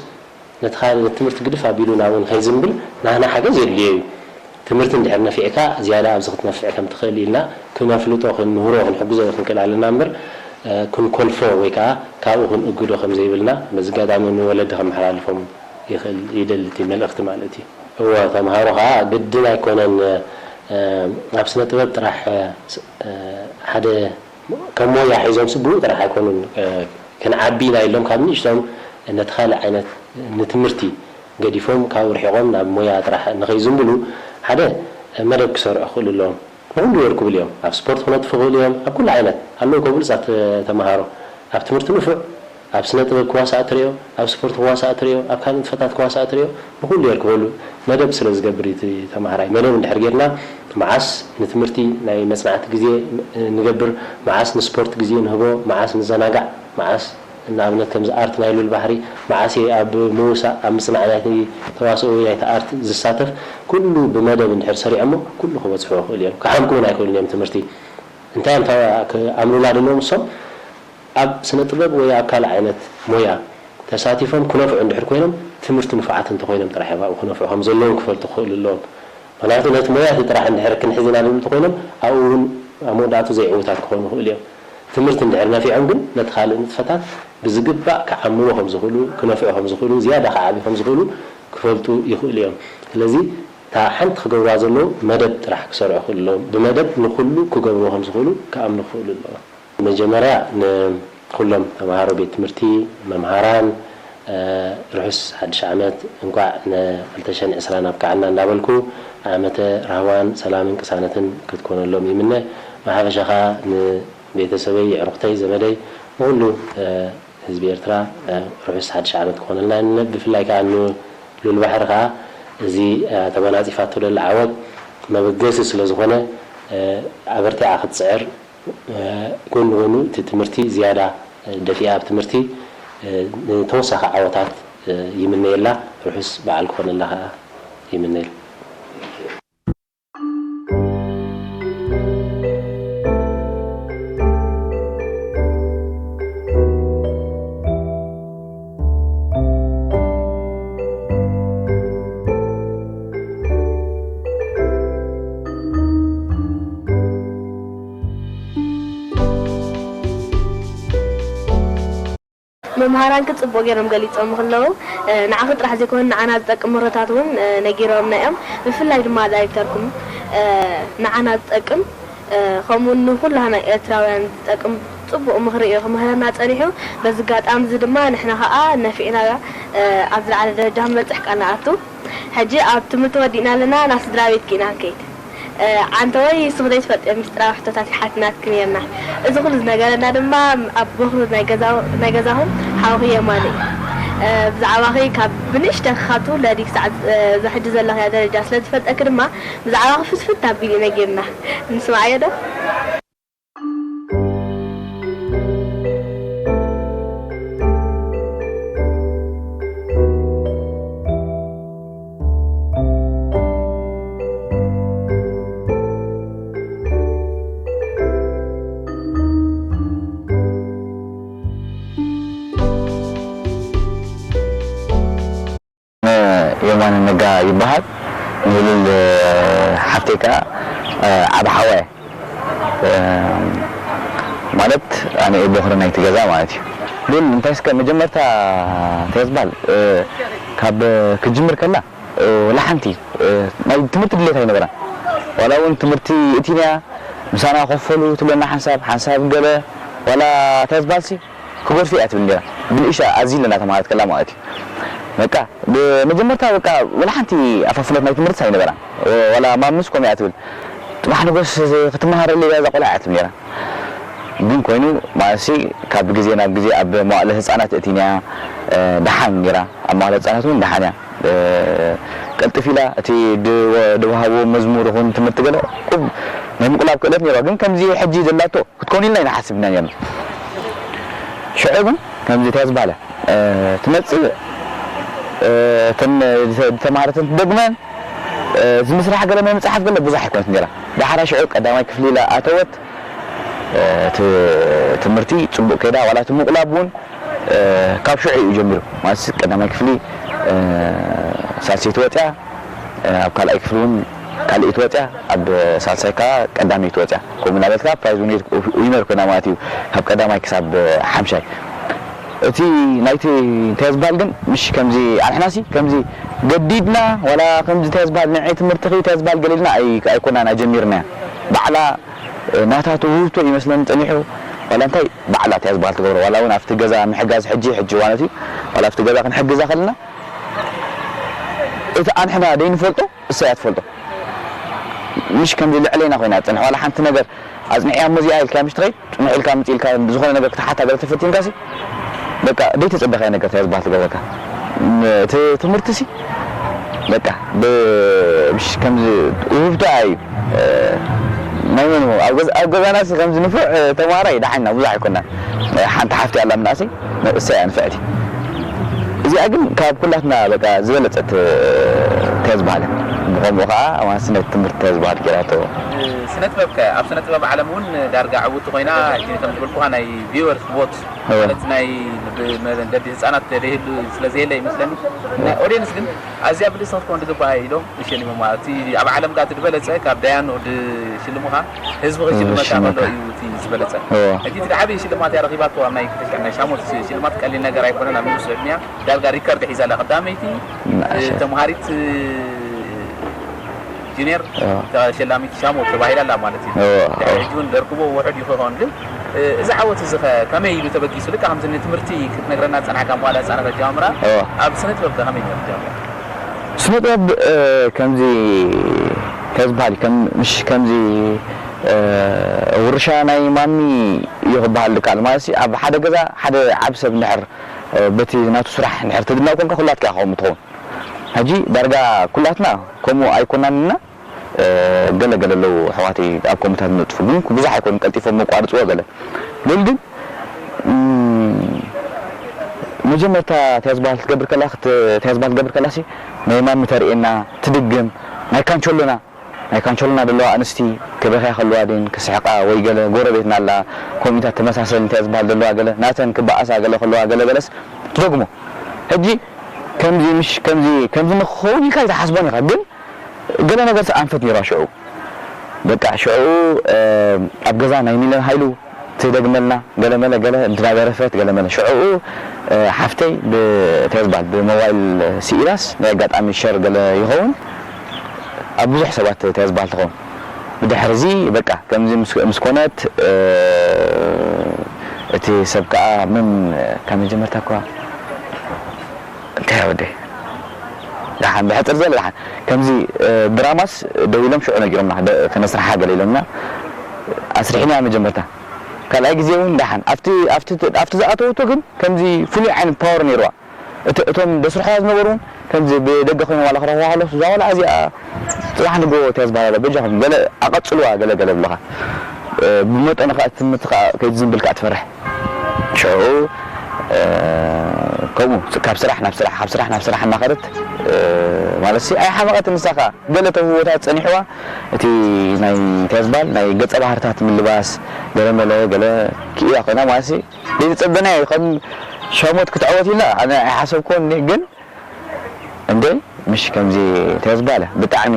ነቲ ካልእ ነቲ ትምህርቲ ግድፍ ኣቢሉ ናብኡ ንኸይዝንብል ናህና ሓገዝ የድልዮ እዩ። ትምህርቲ እንድሕር ነፊዕካ ዝያዳ ኣብዚ ክትነፍዕ ከም ትኽእል ኢልና ክነፍልጦ፣ ክንምህሮ፣ ክንሕግዞ ክንክእል ኣለና እምበር፣ እ፣ ክንኮልፎ ወይ ከዓ ካብኡ ክንእግዶ ከም ዘይብልና በዚ ኣጋጣሚ ንወለዲ ከመሓላልፎም ይኽእል፣ ይደሊ እቲ መልእኽቲ ማለት እዩ። እወ፣ ተምሃሮ ከዓ ግድን ኣይኮነን፣ እ፣ ኣብ ስነ ጥበብ ጥራሕ፣ እ፣ ሓደ ከም ሞያ ሒዞም ስግኡ ጥራሕ ኣይኮኑን፣ እ፣ ክንዓቢ ኢና ኢሎም ካብ ንእሽቶም ነቲ ካልእ ዓይነት ንትምህርቲ ገዲፎም ካብኡ ርሒቖም ናብ ሞያ ጥራሕ ንኸይዝንብሉ ሓደ መደብ ክሰርዑ ክኽእሉ ኣለዎም። ንኹሉ የርክቡሉ እዮም። ኣብ ስፖርት ክነጥፉ ይኽእሉ እዮም። ኣብ ኩሉ ዓይነት ኣለዉ እኮ ብሉጻት ተመሃሮ። ኣብ ትምህርቲ ንፉዕ፣ ኣብ ስነ ጥበብ ክዋሳእ ትርእዮ፣ ኣብ ስፖርት ክዋሳእ ትርእዮ፣ ኣብ ካልእ ንጥፈታት ክዋሳእ ትርእዮ፣ ንኹሉ የርክበሉ። መደብ ስለ ዝገብር እዩ እቲ ተመሃራይ። መደብ እንድሕር ጌርና፣ መዓስ ንትምህርቲ ናይ መጽናዕቲ ግዜ ንገብር፣ መዓስ ንስፖርት ግዜ ንህቦ፣ መዓስ ንዘናጋዕ፣ መዓስ ንኣብነት ከምዚ ኣርት ናይ ሉል ባሕሪ፣ መዓስ እየ ኣብ ምውሳእ፣ ኣብ ምጽናዕ ናይቲ ተዋስኦ ወይ ናይቲ ኣርት ዝሳተፍ፣ ኩሉ ብመደብ እንድሕር ሰሪዖሞ፣ ኩሉ ክበጽሕዎ ይኽእሉ እዮም። ክሓምቁ እውን ኣይክእሉን እዮም ትምህርቲ። እንታይ እዮም ታ-፣ ክኣምኑላ ዘለዎም እሶም? ኣብ ስነ ጥበብ ወይ ኣብ ካልእ ዓይነት ሞያ ተሳቲፎም ክነፍዑ እንድሕር ኮይኖም፣ ትምህርቲ ንፉዓት እንተኾይኖም ጥራሕ እዮም ኣብኡ ክነፍዑ ከም ዘለዎም ክፈልጡ ክኽእሉ ኣለዎም። ምኽንያቱ ነቲ ሞያ እቲ ጥራሕ እንድሕር ክንሕዝ ኢና ዝብሉ እንተኾይኖም፣ ኣብኡ እውን ኣብ መወዳእቱ ዘይዕዉታት ክኾኑ ይኽእሉ እዮም። ትምህርቲ እንድሕር ነፊዖም ግን ነቲ ካልእ ንጥፈታት ብዝግባእ ክዓምዎ ከም ዝኽእሉ፣ ክነፍዑ ከም ዝኽእሉ፣ ዝያዳ ክዓብዩ ከም ዝኽእሉ ክፈልጡ ይኽእሉ እዮም። ስለዚ እታ ሓንቲ ክገብርዋ ዘለዎም መደብ ጥራሕ ክሰርዑ ክኽእሉ ኣለዎም። ብመደብ ንኹሉ ክገብርዎ ከም ዝኽእሉ ክኣምኑ ክኽእሉ ኣለዎም። መጀመርያ ንኹሎም ተምሃሮ ቤት ትምህርቲ፣ መምሃራን፣ እ፣ ርሑስ ሓድሽ ዓመት፣ እንቋዕ ን ክልተ ሽሕን ዕስራን ኣብቅዓና እንዳበልኩ፣ ዓመተ ራህዋን ሰላምን ቅሳነትን ክትኮነሎም ይምነ። ብሓፈሻ ኸኣ ንቤተሰበይ፣ የዕሩኽተይ፣ ዘመደይ፣ ንኹሉ፣ እ፣ ህዝቢ ኤርትራ፣ እ፣ ርሑስ ሓድሽ ዓመት ክኾነልና ይምነ። ብፍላይ ከኣ ንሉል ባሕሪ ከኣ እዚ፣ እ፣ ተጎናጺፋቶ ዘላ ዓወት መበገሲ ስለ ዝኾነ፣ እ፣ ኣበርቲዓ ክትጽዕር፣ እ፣ ጎኒ ጎኑ እቲ ትምህርቲ ዝያዳ፣ እ፣ ደፊኣ ኣብ ትምህርቲ፣ እ፣ ንተወሳኺ ዓወታት፣ እ፣ ይምነየላ። ርሑስ በዓል ክኾነላ ከኣ ይምነየላ። መምሃራንኪ ጽቡቕ ገይሮም ገሊጾም ከለዉ፣ እ፣ ንዓኺ ጥራሕ ዘይኮነ ንዓና ዝጠቅም ምህሮታት እውን፣ እ፣ ነጊሮምና እዮም። ብፍላይ ድማ ዳይሬክተርኩም፣ እ፣ ንዓና ዝጠቅም፣ እ፣ ከምኡ ንኹላና ኤርትራውያን ዝጠቅም ጽቡቕ ምኽሪ እዩ ክምህረና ጸኒሑ። በዚ ኣጋጣሚ እዚ ድማ ንሕና ኸኣ ነፊዕና፣ እ፣ ኣብ ዝለዓለ ደረጃ ክንበጽሕ ቃል ንኣቱ። ሕጂ ኣብ ትምህርቲ ወዲእና ኣለና፣ ናብ ስድራ ቤትኪ ኢና ክንከይድ። እ፣ ዓንተወይ፣ ንስኺ ዘይትፈልጥዮ ምስጢራዊ ሕቶታት ይሓትናትኪ ነይርና። እዚ ኩሉ ዝነገረና ድማ ኣብ በኹሪ ናይ ገዛ-፣ ናይ ገዛኹም ሓውኺ የማነ እዩ። እ፣ ብዛዕባኺ ካብ ብንእሽተኺ ካብ ትውለዲ ክሳዕ፣ እ፣ እዚ ሕጂ ዘለኽያ ደረጃ ስለ ዝፈልጠኪ ድማ ብዛዕባኺ ፍትፍት ኣቢሉ እዩ ነጊርና። ንስማዓዮ ዶ? የማነ ነጋ ይበሃል። ንሉል ሓፍተይ ከኣ ዓቢ ሓዋ እያ። ማለት ኣነ እየ ቦኽሪ ናይቲ ገዛ ማለት እዩ። ሉል እንታይ እስከ መጀመርታ እንታይ ዝበሃል ካብ ክጅምር ከላ ወላ ሓንቲ ናይ ትምህርቲ ድሌት ኣይነበራን። ዋላ እውን ትምህርቲ እቲንያ ምሳና ከፈሉ ትብለና ሓንሳብ ሓንሳብ ገለ ዋላ እንታይ ዝበሃልሲ ክጎድፊ እያ ትብል ነይራ። ብንእሻ ኣዝዩ ለና ተማሃረት ከላ ማለት እዩ። በቃ ብመጀመርታ በቃ ወላ ሓንቲ ኣፋፍነት ናይ ትምህርቲ ኣይነበራን። ወላ ማምስ ኮም እያ ትብል። ጽባሕ ንጎስ ክትመሃረለይ እዛ ቆልዓ እያ ትብል ነይራ። ግን ኮይኑ ማለትሲ ካብ ግዜ ናብ ግዜ ኣብ መዋእለ ህጻናት እቲንያ ደሓን ነይራ። ኣብ መዋእለ ህጻናት እውን ደሓን እያ። ቀልጥፍ ኢላ እቲ ድወሃቦ መዝሙር ይኹን ትምህርቲ ገለ ቁብ ናይ ምቁላብ ክእለት ነይራ። ግን ከምዚ ሕጂ ዘላቶ ክትከውን ኢልና ኢና ሓሲብና ነርና። ሽዑ ግን ከምዚ እንታይ ዝበሃለ ትመጽእ እተን ዝተማሃረተን ትደግመን እዚ ምስራሕ ገለ ናይ መጽሓፍ ገለ ብዙሕ ኣይኮነት ነይራ። ዳሕራ ሽዑ ቀዳማይ ክፍሊ ኢላ ኣተወት። እቲ ትምህርቲ ጽቡቕ ከይዳ ዋላ እቲ ምቁላብ እውን ካብ ሽዑ እዩ ጀሚሩ። ማለት ቀዳማይ ክፍሊ ሳልሰይቲ ወጽያ ኣብ ካልኣይ ክፍሊ እውን ካልኣይቲ ወጽያ ኣብ ሳልሳይ ከዓ ቀዳመይቲ ወጽያ ከምኡ እናበልካ ፕራይዝ ዊነር ኮይና ማለት እዩ ካብ ቀዳማይ ክሳብ ሓምሻይ። እቲ ናይቲ እንታይ ዝበሃል ግን ምሽ ከምዚ ኣንሕናሲ ከምዚ ገዲድና ዋላ ከምዚ እንታይ ዝበሃል ንዒ ትምህርትኺ እንታይ ዝበሃል ገሊልና ኣይኮናን ኣጀሚርና ባዕላ ናታ ትውህብቶ ይመስለኒ ጸኒሑ ዋላ እንታይ ባዕላ እቲያ ዝበሃል ትገብሮ ዋላ እውን ኣብቲ ገዛ ምሕጋዝ ሕጂ ሕጂ እዋን እቲ ዋላ ኣብቲ ገዛ ክንሕግዛ ከለና እቲ ኣንሕና ደይንፈልጦ እሳ እያ ትፈልጦ ምሽ ከምዚ ልዕለይና ኮይና ትጸንሕ ዋላ ሓንቲ ነገር ኣጽኒዕያ ሙዚያ ኢልካ ምሽ ትኸይድ ጽንሕ ኢልካ ምጽ ኢልካ ዝኾነ ነገር ክትሓታ ገለ ተፈቲንካ ሲ በቃ ደይተጸበኻያ ነገር እያ ዝበሃል ትገብረካ እቲ ትምህርቲ ሲ በቃ ብሽ ከምዚ ውህብቶ እዩ ናይ መን ኣብ ገዛና ከምዚ ንፉዕ ተማሃራይ ደሓና ብዙሕ ኣይኮና ሓንቲ ሓፍቲ ኣላ ምናእሰይ እሳ እያ ንፍዕቲ እዚኣ ግን ካብ ኩላትና በቃ ዝበለፀት እንታይ ዝበሃለ ብኸምኡ ከዓ ኣማን ስነ ትምህርቲ እንታይ ዝበሃል ገይራቶ ስነ ጥበብ ከ ኣብ ስነ ጥበብ ዓለም እውን ዳርጋ ዕውቲ ኮይና ከም ዝበልኩካ ናይ ቪወርስ ቦት ማለት ናይ መገዲ ህፃናት ደይህሉ ስለዘየለ ይመስለኒ ናይ ኦዲየንስ ግን ኣዝያ ብልፅቲ ክትከውን ዝግባኣ ኢሎም ይሸልሞማ እቲ ኣብ ዓለም ጋር ዝበለፀ ካብ ዳያኑ ዝሽልሙኻ ህዝቢ ክሽልመካ ከሎ እዩ እቲ ዝበለፀ ሕጂ እቲ ዓብዪ ሽልማት እያ ረኺባቶ ኣብ ናይ ክልተ ሽሕን ሻሞንተ ሽልማት ቀሊል ነገር ኣይኮነን ኣብ ንሱ ዕድሚያ ዳርጋ ሪከርድ ሒዛ ኣላ ቀዳመይቲ ተምሃሪት ጁኒየር ተሸላሚት ሻሞ ተባሂላ ኣላ ማለት እዩ። ሕጂ እውን ዘርክቦ ውሑድ ይኸውን ግን እዚ ዓወት እዚ ከ ከመይ ኢሉ ተበጊሱ ልካ ከምዚ ንትምህርቲ ክትነግረና ዝፀናሕካ መዋላ ህፃናት ኣጀማምራ ኣብ ስነ ጥበብ ከ ከመይ ነሩ ጀምራ? ስነ ጥበብ ከምዚ እንታይ ዝበሃል ከም ምሽ ከምዚ ውርሻ ናይ ማሚ እዩ ክበሃል ዝከኣል ማለት ኣብ ሓደ ገዛ ሓደ ዓብ ሰብ እንድሕር በቲ ናቱ ስራሕ እንድሕር ትድነቕ ኮንካ ኩላትካ ኢኻ ከምኡ ትኸውን ሕጂ ዳርጋ ኩላትና ከምኡ ኣይኮናንና ገለ ገለ ኣለዉ ኣሕዋተይ ኣብ ኮምታት ዝነጥፉ ግን ብዙሕ ኣይኮኑን ቀልጢፎም መቋርፅዎ ገለ ግን ግን መጀመርታ ተያዝባል ትገብር ከላ ተያዝባል ትገብር ከላሲ ናይ ማሚ ተርእየና ትድግም ናይ ካንቸሎና ናይ ካንቸሎና ዘለዋ ኣንስቲ ክበኽያ ከለዋ ድን ክስሕቃ ወይ ገለ ጎረቤትና ኣላ ከምኡታት ተመሳሰል እንታይ ዝበሃል ዘለዋ ገለ ናተን ክበኣሳ ገለ ከለዋ ገለ ገለስ ትደግሞ ሕጂ ከምዚ ምሽ ከምዚ ከምዚ ንክኸውን ኢልካ ኣይተሓስቦን ኢኻ ግን ገለ ነገር ኣንፈት ነይራ ሽዑ በቃ ሽዑ ኣብ ገዛ ናይ ሚለን ሃይሉ ትደግመልና ገለመለ ገለ እንትና ደረፈት ገለመለ ሽዑኡ ሓፍተይ ብተዝባል ብሞባይል ስኢላስ ናይ ኣጋጣሚ ሸር ገለ ይኸውን ኣብ ብዙሕ ሰባት ተዝባል ትኸውን ብድሕርዚ በቃ ከምዚ ምስ ኮነት እቲ ሰብ ከዓ ምን ካብ መጀመርታ እኳ እንታይ ወደ ደሓን ብሕፅር ዝበለ ደሓን ከምዚ ድራማስ ደው ኢሎም ሽዑ ነጊሮምና ክነስርሓ ገለ ኢሎምና ኣስሪሕና መጀመርታ ካልኣይ ግዜ እውን ደሓን ኣብቲ ኣብቲ ኣብቲ ዝኣተወቶ ግን ከምዚ ፍሉይ ዓይነት ፓወር ነይርዋ እቶም ደስርሖ ዝነበሩ እውን ከምዚ ብደገ ኮይኖም ዋላ ክረኽቡ ከለስ እዛ ቆልዓ እዚኣ ፅባሕ ንጎ እትያ ዝበሃላ በጃኹም ገለ ኣቐፅልዋ ገለ ገለ ብለኻ ብመጠኑ ከዓ ትምህርቲ ከዓ ከይትዝንብል ከዓ ትፈርሕ ሽዑ ከምኡ ካብ ስራሕ ናብ ስራሕ ካብ ስራሕ ናብ ስራሕ እናኸደት ማለት ሲ ኣይሓመቐት ንሳ ከዓ ገለ ተውህቦታት ፀኒሕዋ እቲ ናይ እንታይ ዝበሃል ናይ ገፀ ባህርታት ምልባስ ገለ መለ ገለ ክኢላ ኮይና ማለት ሲ ዘይተፀበናዮ ከም ሸሞት ክትዕወት ኢላ ኣነ ኣይሓሰብኩን ግን እንደ ምሽ ከምዚ እንታይ ዝበሃል ብጣዕሚ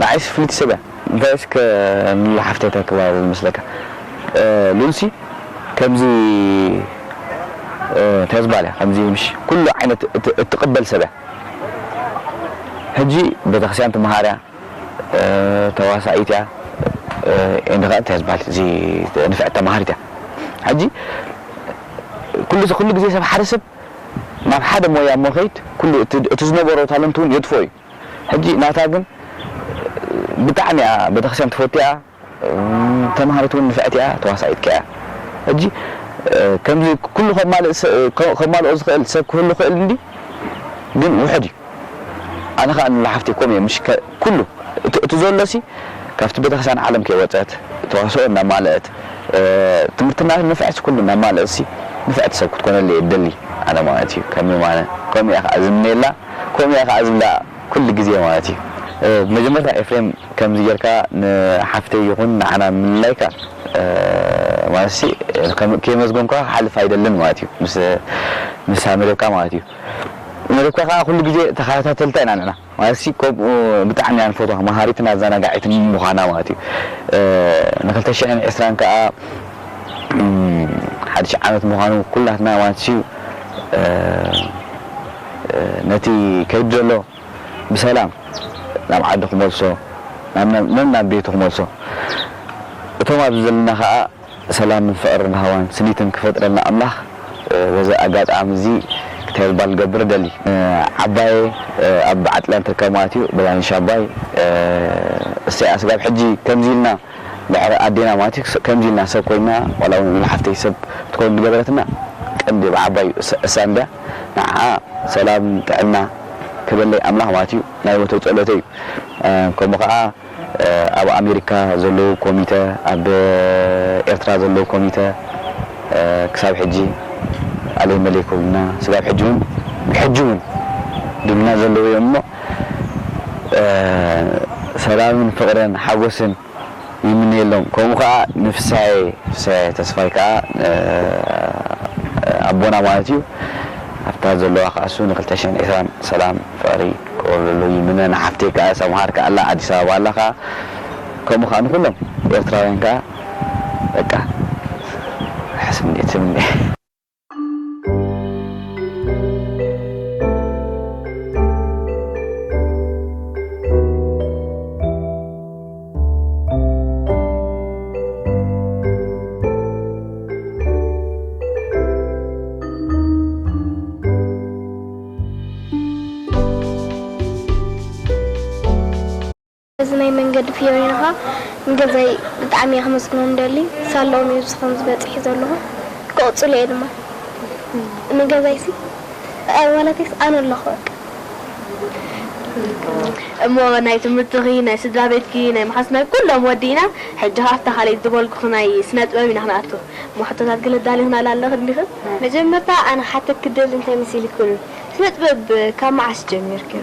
ንዓይስ ፍልይቲ ሰብ እያ እንታይ እስከ ንላሓፍተይ ተክባ ዝመስለካ ሉልሲ ከምዚ እንታይ ዝበሃል ከምዚ ምሽ ኩሉ ዓይነት እትቕበል ሰብ እያ ሕጂ ቤተክርስትያን ትመሃር እያ ተዋሳኢት እያ እንድኻ እንታይ ዝበሃል እዚ ንፍዕቲ ተማሃሪት እያ ሕጂ ኩሉ ኩሉ ግዜ ሰብ ሓደ ሰብ ናብ ሓደ ሞያ እሞ ከይድ ኩሉ እቲ ዝነበሮ ታለንት እውን የጥፎ እዩ ሕጂ ናታ ግን ብጣዕሚ እያ ቤተክርስትያን ትፈቱ እያ ተማሃሪት እውን ንፍዕቲ እያ ተዋሳኢት ከያ ሕጂ ከምዚ ኩሉ ከማልኦ ዝኽእል ሰብ ክህሉ ክእል እንዲ ግን ውሕድ እዩ ኣነ ከዓ ንላሓፍቲ ኮም እየ ምሽ ኩሉ እቲ ዘሎ ሲ ካብቲ ቤተክርስትያን ዓለም ከይወፀት ተዋስኦ እናማልአት ትምህርትና ንፍዕቲ ኩሉ እናማልአት ሲ ንፍዕቲ ሰብ ክትኮነለ እየ ደሊ ኣነ ማለት እዩ ከም ማነ ከምኡ እያ ከዓ ዝምነየላ ከምኡ እያ ከዓ ዝብላ ኩሉ ግዜ ማለት እዩ መጀመርታ ኤፍሬም ከምዚ ጌርካ ንሓፍተይ ይኹን ንዓና ምልላይካ ማለት ሲ ከየመስገንኳ ክሓልፍ ኣይደልን ማለት እዩ ምሳ መደብካ ማለት እዩ መደብካ ከዓ ኩሉ ግዜ ተኸታተልታ ኢና ንዕና ማለት ሲ ከምኡ ብጣዕሚ እያ ንፈትዋ መሃሪትን ኣዘናጋዒትን ምዃና ማለት እዩ ንክልተ ሽሕን ዕስራን ከዓ ሓድሽ ዓመት ምዃኑ ኩላትና ማለት እዩ ነቲ ከይዱ ዘሎ ብሰላም ናብ ዓዱ ክመልሶ ናብ ናብ ቤቱ ክመልሶ እቶም ኣብዚ ዘለና ከዓ ሰላምን ፍቕርን ሃዋን ስኒትን ክፈጥረልና ኣምላኽ በዚ ኣጋጣሚ እዚ ክተልባል ገብር ደሊ ዓባየ ኣብ ዓጥላን ትርከብ ማለት እዩ በላንሽ ዓባይ እሰይ ኣስጋብ ሕጂ ከምዚ ኢልና ድሕሪ ኣዴና ማለት እዩ ከምዚ ኢልና ሰብ ኮይና ዋላ እውን ንሓፍተይ ሰብ ትኮን ዝገበረትና ቀንዲ ብዓባዩ እሳ እንድያ ንዓ ሰላም ጥዕና ክበለይ ኣምላኽ ማለት እዩ ናይ ወትሩ ጸሎተይ እዩ ከምኡ ከዓ ኣብ ኣሜሪካ ዘለዉ ኮሚተ ኣብ ኤርትራ ዘለዉ ኮሚተ ክሳብ ሕጂ ኣለይ መለይ ክብሉና ስጋብ ሕጂ እውን ሕጂ እውን ድምና ዘለዉ እዮም እሞ ሰላምን ፍቕርን ሓጎስን ይምነየሎም። ከምኡ ከዓ ንፍሳየ ፍሳየ ተስፋይ ከዓ ኣቦና ማለት እዩ ኣብታ ዘለዋ ከዓ እሱ ንክልተ ሽሕን ዕስራን ሰላም ፍቕሪ ክወርደሉ ይምነ። ንሓፍተይ ከዓ ሰምሃር ከዓ ኣላ ኣዲስ ኣበባ ኣላ ከዓ ከምኡ ከዓ ንኩሎም ኤርትራውያን ከዓ በቃ ሕስም እንዴት ስም እንዴ እዚ ናይ መንገዲ ፊዮሪናኻ ንገዛይ ብጣዕሚ እየ ከመስግኖ ንደሊ ሳለኦም እዩ ዝኸውን ዝበፅሒ ዘለኹ ክቕፅሉ እየ ድማ ንገዛይሲ ዋላቴስ ኣነ ኣለኹ በቃ እሞ ናይ ትምህርትኺ ናይ ስድራ ቤትኪ ናይ መሓስ ናይ ኩሎም ወዲእና ሕጂ ከኣ ኣብታ ካልኣይቲ ዝበልኩኺ ናይ ስነ ጥበብ ኢና ክንኣቱ እሞ ሕቶታት ገለ ኣዳሊኽናላ ኣለኺ እንዲኺ መጀመርታ ኣነ ክሓተኪ ክደሊ እንታይ መሲልክኒ ስነ ጥበብ ካብ መዓስ ጀሚርክዮ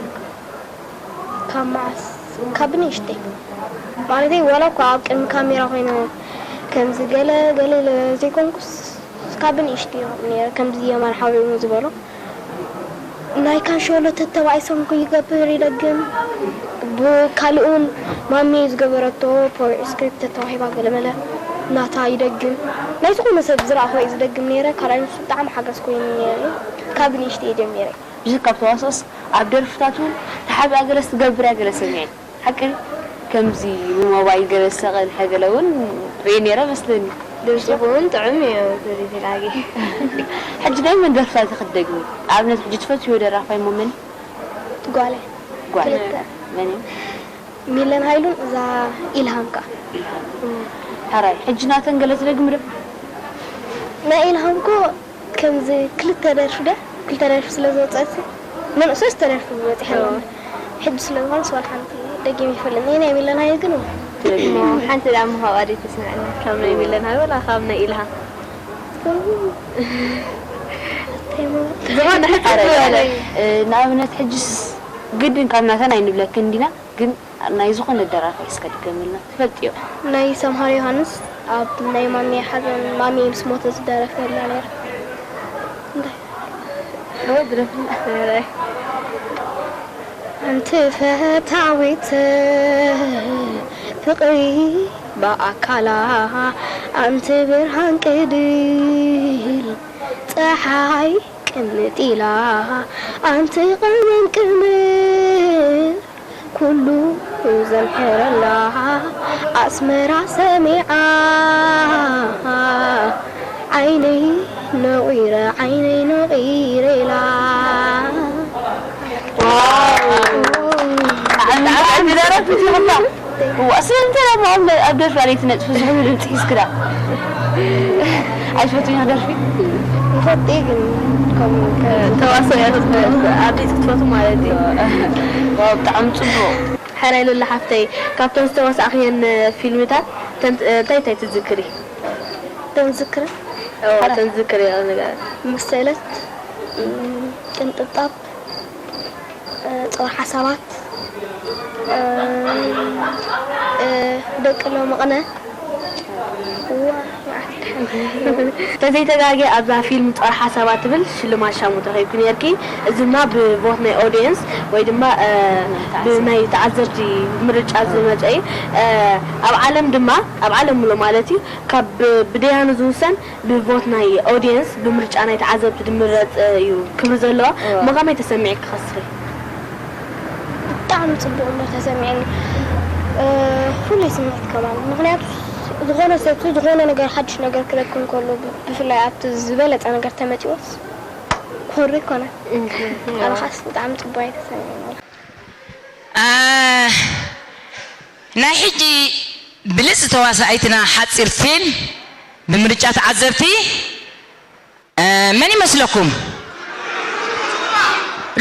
ካብ መዓስ ካብ ንእሽተይ ማለተይ ዋላ እኳ ኣብ ቅድሚ ካሜራ ኮይነ ከምዚ ገለ ገለ ኢለ ዘይኮንኩስ ካብ ንእሽተይ ነይረ ከምዚ የማን ሓቢሩ ዝበሎ ናይ ካንሸሎ ተተባኢሶም ይገብር ይደግም ብካልኡን ማሚ ዝገበረቶ ፖር ስክሪፕት ተተዋሂባ ገለመለ ናታ ይደግም። ናይ ዝኾነ ሰብ ዝረኣኹ እየ ዝደግም ነይረ። ካልኣይ ንሱ ብጣዕሚ ሓገዝ ኮይኑ ነይሩ። ካብ ንእሽተይ ጀሚረ። ብዙሕ ካብ ተዋስኦስ ኣብ ደርፍታት እውን ተሓቢኣ ገለስ ትገብር እያ፣ ገለ ሰሚዐ። ሓቂ ከምዚ ብሞባይል ገለ ዝሰቐል ገለ እውን ርእየ ነይረ መስለኒ። ድምፅኹ እውን ጥዑም እዩ፣ ፍሪቲ ላጊ። ሕጂ ናይ መን ደርፍታት ኢኺ ትደግሚ? ኣብነት ሕጂ ትፈትይዎ ደራፋይ እሞ መን? ጓል እያ። ጓል። ክልተ። መን እዩ? ሚለን ሃይሉን እዛ ኢልሃም ከኣ። ኢልሃም። እም። ሕራይ፣ ሕጂ ናተን ገለ ትደግሚ ዶ? ናይ ኢልሃም እኮ ከምዚ ክልተ ደርፊ ዶ? ክልተ ደርፊ ስለ ዝወጸት፣ ምን-፣ ሶስተ ደርፊ በጺሐን ኣለዋ። ሕጂ ስለ ዝኾነ ስዋል ሓንቲ ደጊም ይፈልጥ። ናይ ሚለን ሃይሉ ግን ትደግሚ። እሞ ሓንቲ ደኣ እሞ ካብኣ ደይ ተስምዐና። ካብ ናይ ሚለን ሃይሉ ወላ ካብ ናይ ኢልሃም? ዝኾነ ሕጽር ኣረ፣ ዝበለ። እ፣ ንኣብነት ሕጅስ ግድን ካብ ናተን ኣይንብለክን እንዲና፣ ግን ናይ ዝኾነ ደራፋይ እስከ ድገምልና። ትፈልጥዮ? ናይ ሰምሃር ዮሃንስ ኣብ ናይ ማሚ ሓዘን፣ ማሚ ምስ ሞተ ዝደረፈላ ነይራ። እንታይ? እወ፣ ድረፍልና። ኣንቲ ፈታዊት ፍቕሪ ብኣካላ፣ ኣንቲ ብርሃን ቅድል ጸሓይ ቅንጥ ኢላ፣ ኣንቲ ቀመም ቅምር ኩሉ ዘምሕረላ፣ ኣስመራ ሰሚዓ ዓይነይ ነቒረ፣ ዓይነይ ነቒረ ኢላ። ዋው! ብጣዕሚ፣ ብጣዕሚ ደረፍቲ ኢኹም። እዋ፣ ስለምንታይ ደኣ ኣብ፣ ኣብ ደርፊ ኣለይ ትነጥፊ? ዝሕሉ ድምፂ ሒዝክዳ? ኣይትፈትውን ኢኺ ደርፊ? ይፈቲ ግን ከምኡ ከ-፣ ተዋስኦ ኢኺ ትፈ-፣ ኣርቲስት ክትፈትው ማለት እዩ። ዋው፣ ብጣዕሚ ፅቡቕ። ሕራይ ሉላ ሓፍተይ፣ ካብተን ዝተዋሳእኽየን ፊልምታት ተን-፣ እንታይ እንታይ ትዝክሪ? ተን ዝክሪ? ኦ፣ ተን ዝክሪ ነገር። መሰለት፣ እም፣ ቅንጥብጣብ፣ እ፣ ጦር ሓሳባት፣ እ፣ እ፣ ደቂ ሎምቕነ። እዋ፣ መዓት ድሓን። ተዘይተጋግየ ኣብዛ ፊልም ጦር ሓሳባት ትብል ሽልማት ሻሙ ተረኺብኪ ነርኪ። እዚ ድማ ብቮት ናይ ኦዲየንስ ወይ ድማ፣ እ፣ ብናይ ተዓዘብቲ ምርጫ ዝመጸ እዩ። እ፣ ኣብ ዓለም ድማ፣ ኣብ ዓለም ሙሉእ ማለት እዩ፣ ካብ ብ-፣ ብደያኑ ዝውሰን ብቮት ናይ ኦድየንስ፣ ብምርጫ ናይ ተዓዘብቲ ዝምረጽ፣ እ፣ እዩ ክብሪ ዘለዎ። እዎ። እሞ ከመይ ተሰሚዕኪ ከስሪ? ብጣዕሚ ጽቡቕ እምበር ተሰሚዕኒ። እ፣ ፍሉይ ስምዒት ከማን። ምኽንያቱ ዝኾነ ሰብ ዝኾነ ነገር፣ ሓድሽ ነገር ክረክብ እንከሎ፣ ብ-፣ ብፍላይ ኣብቲ ዝበለጸ ነገር ተመጺዎስ፣ ኮሪ ይኮነ። እህ፣ ኣነ እዎ። ኻስ ብጣዕሚ ጽቡቕ እዩ ተሰሚዕኒ። እ፣ ናይ ሕጂ ብልጽቲ ተዋሳኣይትና ሓጺር ፊልም ብምርጫ ተዓዘብቲ፣ እ፣ መን ይመስለኩም?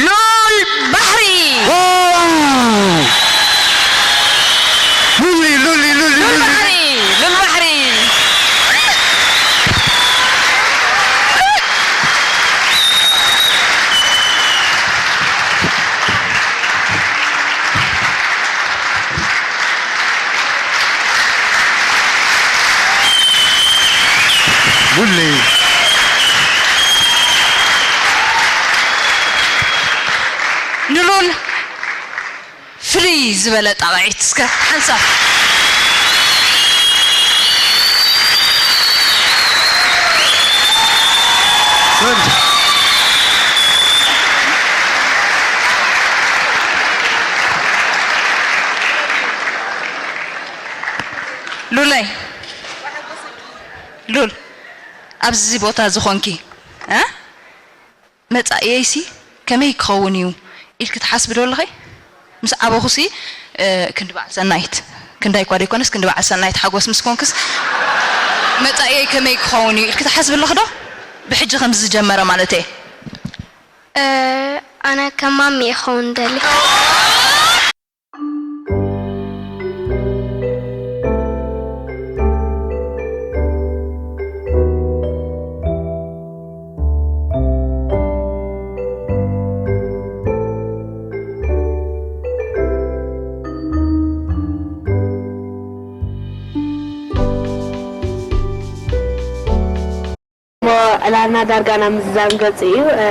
ሉል ባሕሪ። ዋው! ሉሊ፣ ሉሊ፣ ሉሊ፣ ሉል ሉሊ። ባሕሪ፣ ሉል ባሕሪ። ቡሊ። ንሉል ፍልይ ዝበለ ጣቕዒት እስከ ሓንሳብ። ጉድ። ሉለይ፣ ሉል፣ ኣብዚ ቦታ ዝኾንኪ፣ እ? መጻኢየይሲ ከመይ ክኸውን እዩ ኢልኪ ትሓስቢ ዶ ኣለኺ? ምስ ዓበኹሲ፣ እ፣ ክንዲ በዓል ሰናይት፣ ክንዳይ እኳ ደይኮነስ፣ ክንዲ በዓል ሰናይት ሓጎስ ምስ ኮንክስ፣ መጻኢየይ ከመይ ክኸውን እዩ ኢልኪ ትሓስቢ ኣለኺ ዶ? ብሕጂ ከም ዝጀመረ ማለተይ። እ፣ ኣነ ከም ማሚ እየ ክኸውን ደሊ። እሞ ዕላልና ዳርጋ ናብ ምዝዛም ገጹ እዩ። እ፣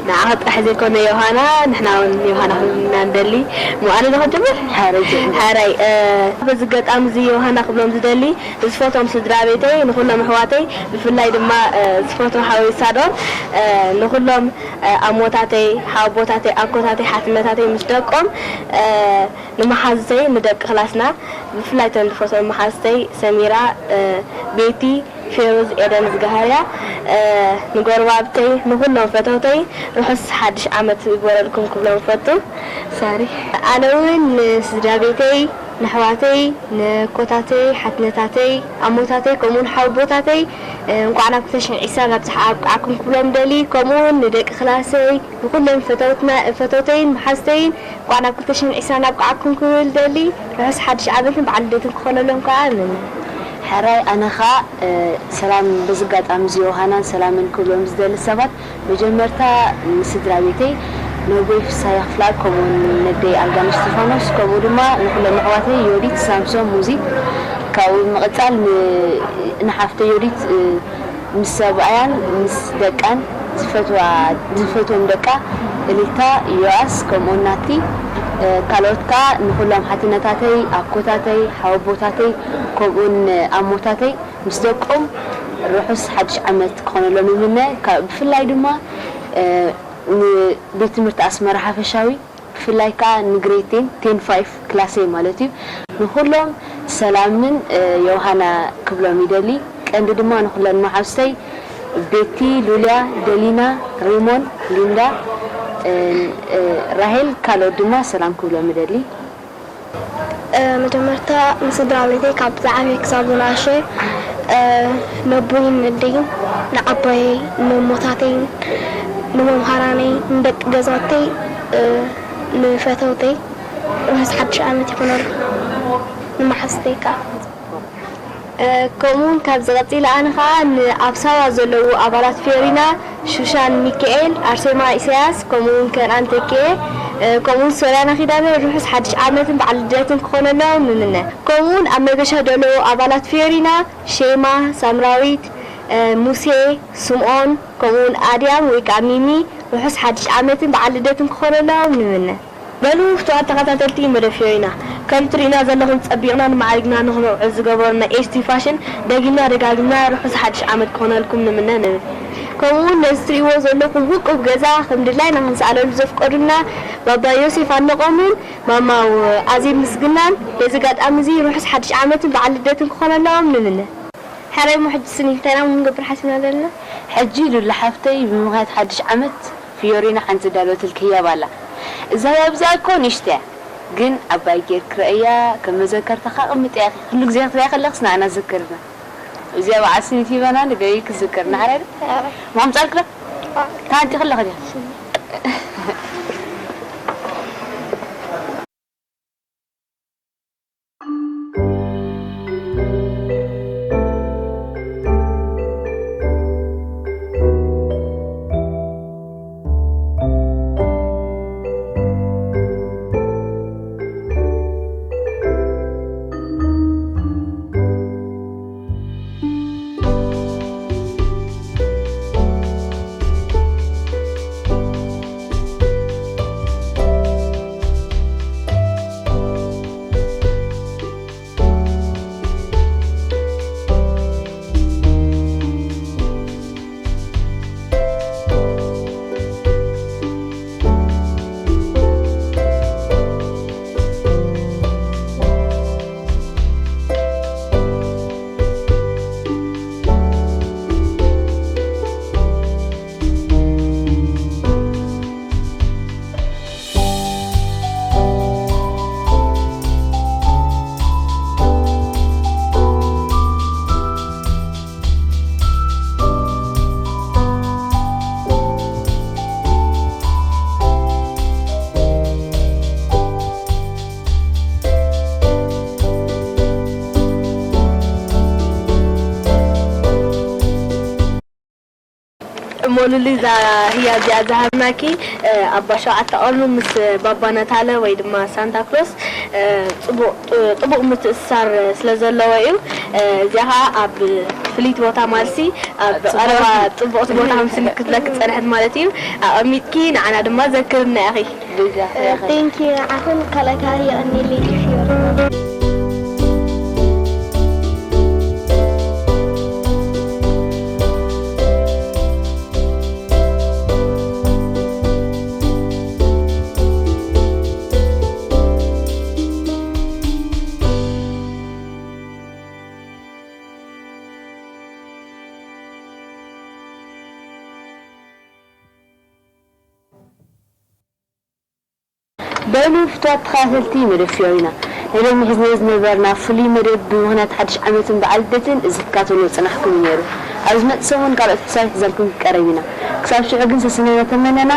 ንዓኻ ጥራሕ ዘይኮነ ዮሃና፣ ንሕና እውን ዮሃና ክብልና ንደሊ። እሞ ኣነ ዶ ክጅምር? ሓረይ ጀምር። ሓረይ፣ እ፣ በዚ ኣጋጣሚ እዚ ዮሃና ክብሎም ዝደሊ፣ ዝፈትዎም ስድራ ቤተይ፣ ንኹሎም ኣሕዋተይ፣ ብፍላይ ድማ፣ እ፣ ዝፈትዎ ሓወይ ሳዶር፣ እ፣ ንኹሎም፣ እ፣ ኣሞታተይ፣ ሓወቦታተይ፣ ኣኮታተይ፣ ሓትነታተይ ምስ ደቆም፣ እ፣ ንመሓዙተይ፣ ንደቂ ክላስና፣ ብፍላይ እተን ዝፈትዎም መሓዙተይ፣ ሰሚራ፣ እ፣ ቤቲ፣ ፌሩዝ፣ ኤደን፣ ዝገሃርያ፣ እ፣ ንጎረባብተይ፣ ንኹሎም ፈተውተይ ርሑስ ሓድሽ ዓመት ይግበረልኩም ክብሎም እፈቱ። ሳሪ። ኣነ እውን ንስድራ ቤተይ፣ ንኣሕዋተይ፣ ንኮታተይ፣ ሓትነታተይ፣ ኣሞታተይ፣ ከምኡውን ሓወቦታተይ፣ እ፣ እንቋዕ ናብ ክልተ ሽሕን ዕስራን ኣብጽሓ ኣብቅዓኩም ክብሎም ደሊ። ከምኡውን ንደቂ ክላሰይ፣ ንኹለን ፈተውትና፣ ፈተውተይን መሓዝተይን እንቋዕ ናብ ክልተ ሽሕን ዕስራን ኣብቅዓኩም ክብል ደሊ። ርሑስ ሓድሽ ዓመትን በዓል ልደትን ክኾነሎም ከኣ እምነ። ሕራይ ኣነ ኸኣ፣ እ፣ ሰላም፣ በዚ ኣጋጣሚ እዚ ዮሃናን ሰላምን ክብሎም ዝደሊ ሰባት፣ መጀመርታ ንስድራ ቤተይ፣ ነቦይ ፍስሃየ ክፍለኣብ፣ ከምኡውን ነደይ ኣልጋነሽ እስጢፋኖስ፣ ከምኡ ድማ ንኹሎም ኣሕዋተይ ዮዲት፣ ሳምሶን፣ ሙዚት፣ ካብኡ ብምቕጻል ን-፣ ንሓፍተይ ዮዲት፣ እ፣ ምስ ሰብኣያን ምስ ደቃን ዝፈትዋ፣ ዝፈትዎም ደቃ፣ እልልታ፣ ዮኣስ፣ ከምኡውን ናቲ፣ እ፣ ካልኦት ከኣ ንኹሎም ሓትነታተይ፣ ኣኮታተይ፣ ሓወቦታተይ፣ ከምኡውን ኣሞታተይ ምስ ደቆም ርሑስ ሓድሽ ዓመት ክኾነሎም ይምነ። ካብ፣ ብፍላይ ድማ፣ እ፣ ንቤት ትምህርቲ ኣስመራ ሓፈሻዊ፣ ብፍላይ ከኣ ንግሬድ ቴን፣ ቴን ፋይቭ ክላሰይ ማለት እዩ። ንኹሎም ሰላምን፣ እ፣ ዮሃና ክብሎም ይደሊ። ቀንዲ ድማ ንኹለን መሓዙተይ ቤቲ፣ ሉልያ፣ ደሊና፣ ሪሞን፣ ሊንዳ፣ እ፣ እ፣ ራሄል፣ ካልኦት ድማ ሰላም ክብሎም ይደሊ። እ፣ መጀመርታ ንስድራ ቤተይ ካብ ዝዓበየ ክሳብ ዝነኣሸ፣ እ፣ ነቦይን ነደይን፣ ንዓባየይ፣ ንሞታተይን፣ ንመምሃራነይ፣ ንደቂ ገዛተይ፣ እ፣ ንፈተውተይ ርሑስ ሓድሽ ዓመት ይኹነሉ። ንመሓዙተይ ከኣ። እ፣ ከምኡውን ካብዚ ቀጺለ ኣነ ኸኣ ንኣብ ሳዋ ዘለዉ ኣባላት ፊዮሪና፣ ሹሻን ሚካኤል፣ ኣርሴማ ኢሳያስ፣ ከምኡውን ከነኣን ተኪኤ፣ እ፣ ከምኡውን ሶልያና ኪዳነ ርሑስ ሓድሽ ዓመትን በዓል ልደትን ክኾነሎም ንምነ። ከምኡውን ኣብ መገሻ ዘለዉ ኣባላት ፊዮሪና፣ ሼማ፣ ሳምራዊት፣ እ፣ ሙሴ፣ ስምኦን፣ ከምኡውን ኣድያም ወይ ከኣ ሚሚ ርሑስ ሓድሽ ዓመትን በዓል ልደትን ክኾነሎም ንምነ። በሉ ፍቱዋት ተኸታተልቲ መደብ ፊዮሪና፣ ከም ትርእዩና ዘለኹም ጸቢቕናን ማዕሪግናን ንኽንውዕል ዝገበሩና ኤስቲ ፋሽን፣ ደጊምና ደጋጊምና ርሑስ ሓድሽ ዓመት ክኾነልኩም ንምነ ንብል። ከምኡውን ነዚ ትርእይዎ ዘለኹም ውቁብ ገዛ ከም ድላይና ክንሰኣለሉ ዘፍቀዱልና ባባ ዮሴፍ ኣድነቖምን ማማ ኣዜብ ምስግናን በዚ ኣጋጣሚ እዚ ርሑስ ሓድሽ ዓመትን በዓል ልደትን ክኾነሎም ንምነ። ሕራይ እሞ ሕጂ ስኒ እንታይ ኢና ክንገብር ሓሲብና ዘለና? ሕጂ ሉላ ሓፍተይ ብምኽንያት ሓድሽ ዓመት ፊዮሪና ሓንቲ ዝዳለወትልኪ ህያብ ኣላ። እዛ ህያብ እዚኣ እኮ ንእሽቶ እያ፣ ግን ዓባይ ጌርኪ ርኣያ፣ ከም መዘከርታ ከኣ ኣቐምጥያ ኢኺ። ኩሉ ግዜ ክትሪኣ ከለኽስ ንዓና ትዝክርና። እዚኣ በዓል ስኒት ሂባና ንገይ ክዝክርና፣ ሕራይ ዶ? ሕራይ። ማምጻልኪ ዶ? ኣዎ። እታ ሓንቲ ከለኺ ዲኻ? እሞ ሉሊ፣ እዛ ህያብ እዚኣ ዝሃብናኪ፣ እ፣ ኣባ ሸውዓተ ቀርኑ ምስ ባባ ነታለ ወይ ድማ ሳንታ ክሎስ፣ እ፣ ጽቡቕ፣ ጥ-፣ ጥቡቕ ምትእስሳር ስለ ዘለዎ እዩ። እ፣ እዚኣ ኸኣ ኣብ ፍልይቲ ቦታ ማልሲ ኣብ ቀረባ ጽቡቕቲ ቦታ ከም ስኒ ክትብለኪ ዝጸንሐት ማለት እዩ። ኣቐሚጥኪ ንዓና ድማ ዘክርና ኢኺ። ቴንኪ ንዓኹም ካልኣይ ከባቢ የቐንየለይ ፊዮሪ። በሉ ፍቱዋት ተኸታተልቲ መደብ ፊዮሪና፣ ናይ ሎሚ ሒዝናዮ ዝነበርና ፍሉይ መደብ ብምኽንያት ሓድሽ ዓመትን በዓል ልደትን እዚ ክትከታተልዎ ዝጸናሕኩም እዩ ነይሩ። ኣብ ዝመጽእ ሰሙን ካልኦት ሕሳባት ሒዘልኩም ክንቀርብ ኢና። ክሳብ ሽዑ ግን ሰሰናዩ እናተመነና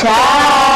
ቻው!